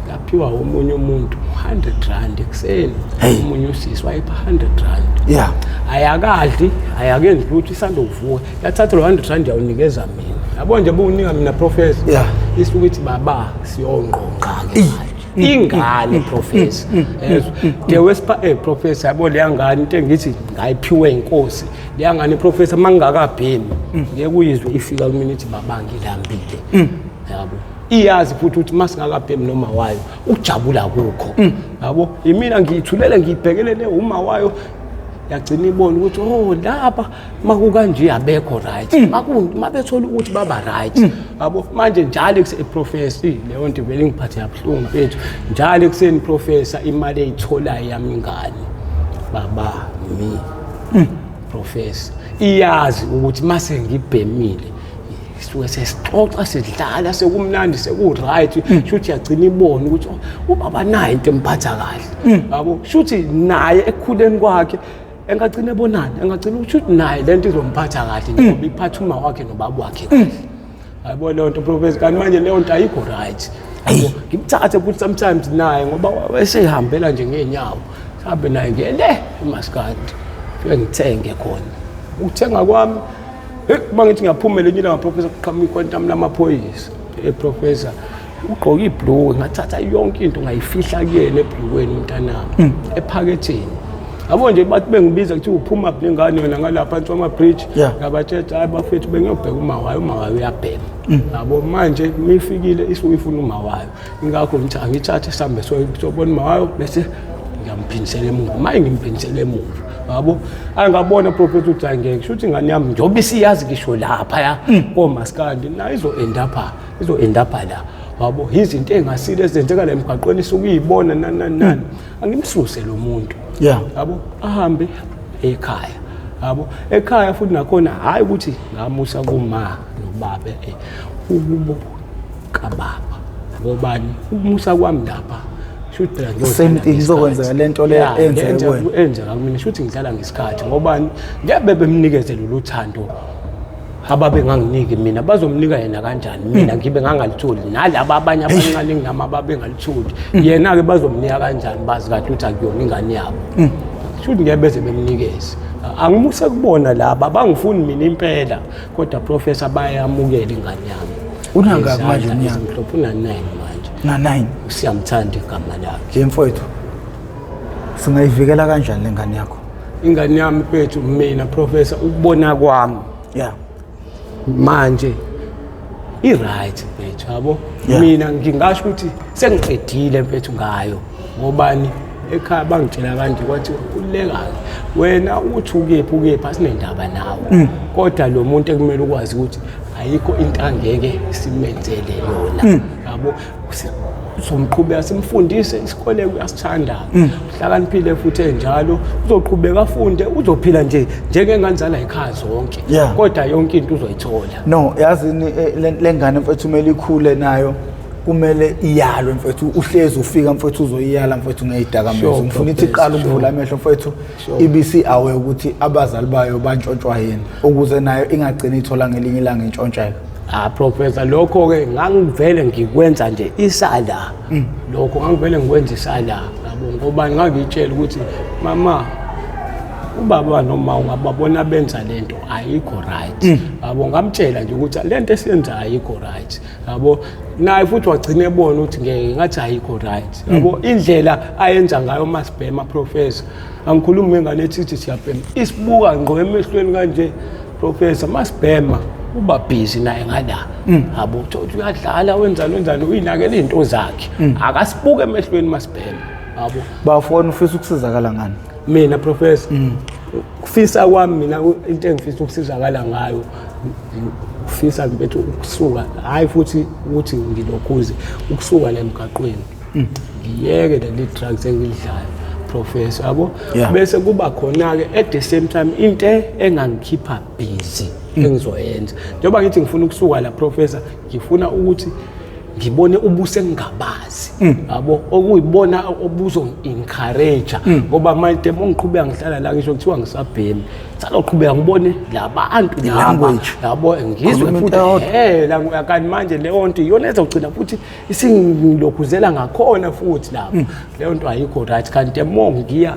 laphiwa omunye umuntu 100 rand ekuseni. Omunye usisi wayepha 100 rand. Ayakadli, ayakenzi lutho, isanda ukuvuka, yathatha lo 100 rand yawunikeza mina. Yabo nje buwunika mina Professor, isuke ithi baba siyongqonqa-ke manje. Ingane Professor, yezwa the wespa, Professor, yabo leya ngane, into engithi ngayiphiwe inkosi leya ngane Professor, mangingakabhemi ngeke uyizwe ifika kumina ithi baba ngilambile. Yabo, iyazi futhi ukuthi masingakabhemi noma wayo ukujabula kukho. Yabo, imina ngiyithulele ngiyibhekelele uma wayo, yagcina ibona ukuthi oh laba makukanje abekho right, mabethola ukuthi baba right. Yabo, manje njalo professor, leyo nto vele ngiphathe yabuhlungu mfethu. Njalo ekuseni Professor, imali eyitholayo yami ingane, baba mi Professor, iyazi ukuthi mase ngibhemile sisuke sesixoxa, sidlala, sekumnandi, seku-right. Shuthi yagcina ibona ukuthi oh, ubaba naye into emphatha kahle. Yabo, shuthi naye ekukhuleni kwakhe engagcina ebonani, engagcina shuthi naye lento izomphatha kahle njengoba iphatha uma wakhe nobaba wakhe kahle. Yabo leyo nto Professor, kanti manje leyo nto ayikho right. Yabo, ngimthathe futhi sometimes naye ngoba wesehambela nje ngeenyawo, sihambe naye ngiye le emaskandi, fike ngithenge khona. Ukuthenga kwami, hey, uma ngithi ngiyaphumela enye ilanga Professor, kuqhamuka iquantum lamaphoyisa. Professor, ugqoke ibhluwe, ngathatha yonke into ngayifihla kuyena ebhlukweni umntanami, ephaketheni. Yabo nje bathi bengibiza kuthiwa uphuma phi nengane wena ngalapha phansi kwama-bridge. Ngabatshela, hayi bafethu, bengiyobheka uma wayo, uma wayo uyabhema. Yabo, manje mifikile isuke ifuna uma wayo, ingakho ngithi angithathe sihambe sobona uma wayo, bese ngiyamphindisela emuva. Maye ngimphindisela emuva, yabo, angabona Professor ukuthi hayi ngeke, kusho ukuthi ingane yami njengoba isiyazi ngisho laphaya komaskandi nayo izo-end up, izo-end up la. Yabo, izinto ey'ngasile ezenzeka la emgaqweni isuke uyibona nani nani nani. Angimsuse lo muntu. Yabo, ahambe ekhaya. Yabo, ekhaya futhi nakhona hhayi ukuthi ngamusa kuma nobaba, ukubo kababa ngobani umusa kwami lapha, shuthi phela ngiyodlala Same thing ngesikhathi. izokwenzeka lento le Yeah, enzeke kuwena. Enzeka kumina, shuthi ngidlala ngesikhathi. Ngobani? Ngeke bemnikeze lolu thando ababenganginiki mina, bazomnika yena kanjani mina ngibe ngangalitholi? Nalaba abanye abancane nginami ababengalitholi, yena-ke bazomnika kanjani? Bazi kahle ukuthi akuyona ingane yabo. Shuthi ngeke beze bemnikeze. Angimuse kubona laba bangifuni mina impela, kodwa Professor, bayamukela ingane yami. Unangaki manje Ngezandla iminyaka? ezimhlophe. Una-9 manje. Na-9. Siyamthanda igama lakhe. Nje mfowethu, singayivikela kanjani le ngane yakho? Ingane yami mfethu, mina Professor, ukubona kwami manje i-right mfethu, yabo. Mina ngingasho ukuthi sengiqedile mfethu ngayo. Ngobani? Ekhaya bangitshela kanje, kwathi khululeka-ke wena, uthi ukephi ukephi, asinendaba nawe, kodwa lo muntu ekumele ukwazi ukuthi ayikho into angeke simenzele yona, yabo. Sizomqhubeka simfundise isikole, uyasithandayo, uhlakaniphile futhi enjalo, uzoqhubeka afunde, uzophila nje njengengane zala ekhaya zonke, kodwa yonke into uzoyithola. No, yazini, le ngane mfethu kumele ikhule nayo, kumele iyalwe mfethu. Uhlezi ufika mfethu uzoyiyala mfethu ngezidakamizwa. Ngifuna ithi iqala ukuvula amehlo mfethu, ibisi awe ukuthi abazali bayo bantshontshwa yini, ukuze nayo ingagcini ithola ngelinye ilanga intshontsheka. Ah professor, lokho ke ngangivele ngikwenza nje isala. Lokho ngangivele ngikwenza isala, yabo, ngoba ngangitshela ukuthi mama, ubaba noma ungababona benza lento ayikho right, yabo. Ngamtshela nje ukuthi lento esiyenza ayikho right, yabo. Naye futhi wagcina ebona ukuthi ngeke ngathi ayikho right, yabo. Indlela ayenza ngayo masibhema professor, angikhulumi ngengane ethi siyabhema, isibuka ngqo emehlweni kanje professor, masibhema uba busy naye ngala, yabo, uthi uyadlala, wenzani wenzani, uyinakela iy'nto zakhe, akasibuke emehlweni masibhema, yabo. Bafona, ufisa ukusizakala ngani? Mina professor, kufisa kwami mina, into engifisa ukusizakala ngayo, ufisa ngibethu ukusuka, hayi futhi ukuthi ngilokhuze ukusuka la emgaqweni, ngiyeke leli drugs engilidlayo professor, yabo. Bese kuba khona-ke at the same time into engangikhipha busy engizoyenza, njengoba ngithi ngifuna ukusuka la professor, ngifuna ukuthi ngibone ubuso engingabazi, yabo, okuyibona obuzo-encourage, ngoba manje uma ngiqhubeka ngihlala la, ngisho kuthiwa ngisabhemi, saloqhubeka ngibone labantu laba, Language. yabo, ngizwe Khuluma futhi into eyodwa. Kanti manje leyo nto iyona ezogcina futhi isingilokhuzela ngakhona futhi lapho, leyo nto ayikho right. Kanti more ngiya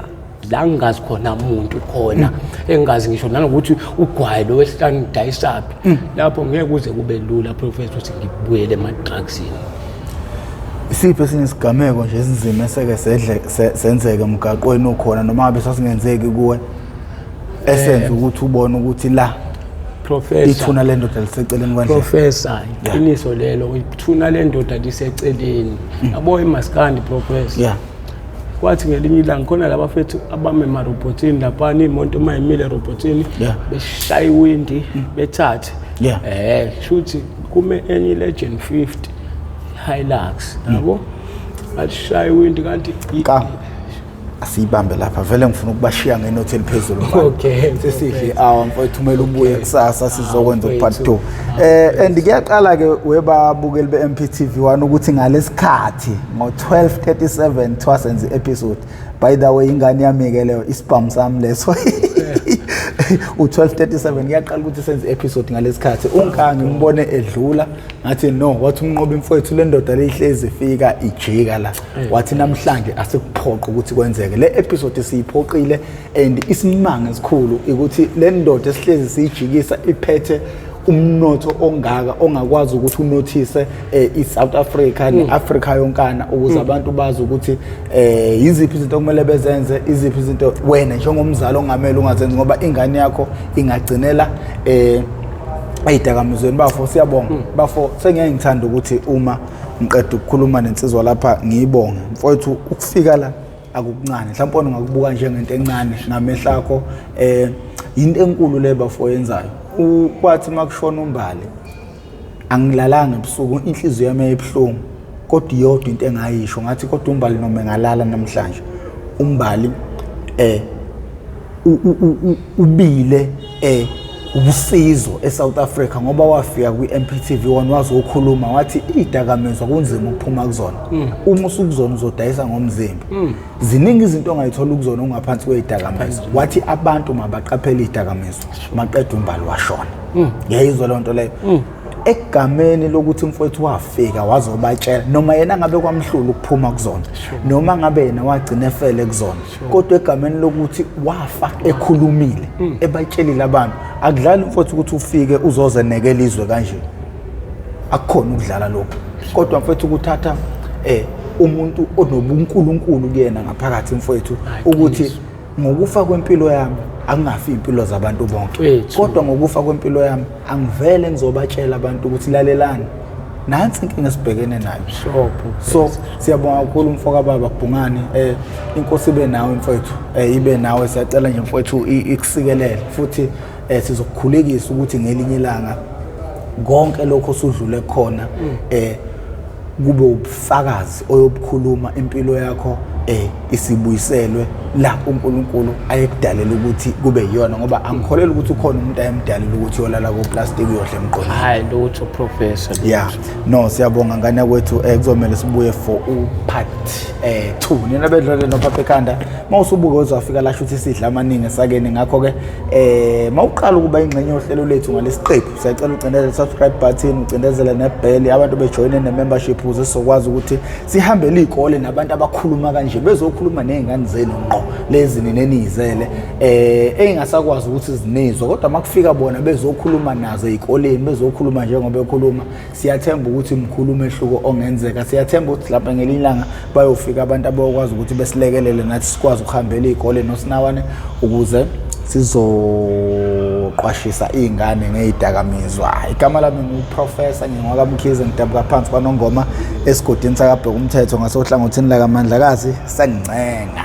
la ngingazi khona muntu khona, engingazi ngisho nanokuthi ugwayi lo wesihlanu udayisaphi lapho, ngeke kuze kube lula professor ukuthi ngibuyele ema-drugsini. Isiphi esinye isigameko nje esinzima eseke sedle senzeke emgaqweni ukhona, noma ngabe sasingenzeki kuwe, esenza ukuthi ubone ukuthi la Professor, ithuna lendoda liseceleni kwendlela? Professor, iqiniso lelo, ithuna lendoda liseceleni, yabo, imaskandi professor. Kwathi ngelinye ilanga khona labafethu abame emarobhothini laphana, iy'moto uma yimile erobhothini, beshaya iwindi bethathe. Shuthi kume enye i-Legend 50 Hilux, yabo, bashaya iwindi kanti Ka asiyibambe lapha vele, ngifuna ukubashiya ngenothi eliphezulu mfana. Okay. Sesidle awa mfowethu, kumele ubuye kusasa sizokwenza Ah, part mfowethu. 2. And kuyaqala ke webabukeli be-MPTV 1 ukuthi ngalesikhathi ngo-12:37 thiwa senze i-episode. By the way, ingane yami ke leyo, isibhamu sami leso. U-12:37 kuyaqala ukuthi senze i-episode ngalesikhathi. Unkangi ngimbone edlula, ngathi no, wathi umnqobi mfowethu, le ndoda leyihlezi ifika ijika la. Wathi namhlanje asikuphoqa ukuthi kwenzeke. Le episode siyiphoqile, and isimanga esikhulu ukuthi le ndoda esihlezi siyijikisa iphethe umnotho ongaka ongakwazi ukuthi unothise i-South Africa ne-Africa yonkana, ukuze abantu bazi ukuthi yiziphi izinto okumele bezenze, iziphi izinto wena njengomzali ongamele ungazenzi, ngoba ingane yakho ingagcinela ey'dakamizweni. Bafo, siyabonga bafo. Sengiyeke ngithanda ukuthi uma ngiqeda ukukhuluma nensizwa lapha ngiyibonge mfowethu. Ukufika la akukuncane, mhlawumbe wena ungakubuka njengento encane ngamehlo akho, into enkulu le bafo yenzayo. Kwathi makushona uMbali angilalanga ebusuku, inhliziyo yami yayibuhlungu, kodwa iyodwa into engayisho, ngathi kodwa uMbali noma engalala namhlanje, uMbali ubile ubusizo eSouth Africa, ngoba wafika kwi-MPTV 1 wazokhuluma, wathi idakamizwa kunzima ukuphuma kuzona, uma usukuzona uzodayisa ngomzimba, ziningi izinto ongayithola ukuzona ungaphansi kwezidakamizwa. Wathi abantu mabaqaphele izidakamizwa, maqeda uMbali washona. Ngiyayizwa leyo nto leyo egameni lokuthi mfowethu wafika wazobatshela, noma yena ngabe kwamhlula ukuphuma kuzona, noma ngabe yena wagcina efele kuzona, kodwa egameni lokuthi wafa ekhulumile, ebatshelile abantu. Akudlali mfowethu ukuthi ufike uzozenekela izwe kanje, akukhona ukudlala lokho, kodwa mfowethu kuthatha umuntu onobunkulunkulu kuyena ngaphakathi mfowethu, ukuthi ngokufa kwempilo yami akungafi impilo zabantu bonke, Wethu. kodwa ngokufa kwempilo yami angivele ngizobatshela abantu ukuthi lalelani. Nansi inkinga esibhekene nayo. Sure. So siyabonga kakhulu mfoka baba Bhungane, inkosi ibe nawe mfowethu, ibe nawe. Siyacela nje mfowethu ikusikelele futhi sizokukhulekisa ukuthi ngelinye ilanga konke lokho osudlule khona kube ubufakazi oyobukhuluma impilo yakho isibuyiselwe la uNkulunkulu ayekudalela ukuthi kube yiyona, ngoba angikholelwa ukuthi ukhona umuntu ayemdalela ukuthi uyolala koplastic uyodla emqondweni. Hayi lutho, professor. Yeah, no, siyabonga ngane kwethu. Kuzomela sibuye for u-part 2. Nina bedlule nophapha ekhanda, mawusubuka uzofika la shuthi sidla amaningi esakeni. Ngakho ke mawuqala ukuba ingxenye yohlelo lethu ngalesiqephu, siyacela ucindezele subscribe button, ucindezele nebell, abantu bejoyine ne-membership ukuze sizokwazi ukuthi sihambele iy'kole nabantu abakhuluma kanje bezokhuluma ney'ngane zenu ngqo lezi nina eniyizele ey'ngasakwazi ukuthi zinizwe, kodwa uma kufika bona bezokhuluma nazo ey'koleni, bezokhuluma njengoba bekhuluma, siyathemba ukuthi mkhulu umehluko ongenzeka. Siyathemba ukuthi lapha ngelinye ilanga bayofika abantu abayokwazi ukuthi besilekelele nathi sikwazi ukuhambela iy'kole nosinawane ukuze sizoqwashisa iy'ngane ngey'dakamizwa. Igama lami nguProfessor, ngingwakamkhize, ngidabuka phansi kwanongoma esigodini sakabheka umthetho ngasohlangothini lakamandlakazi. Sengincenga.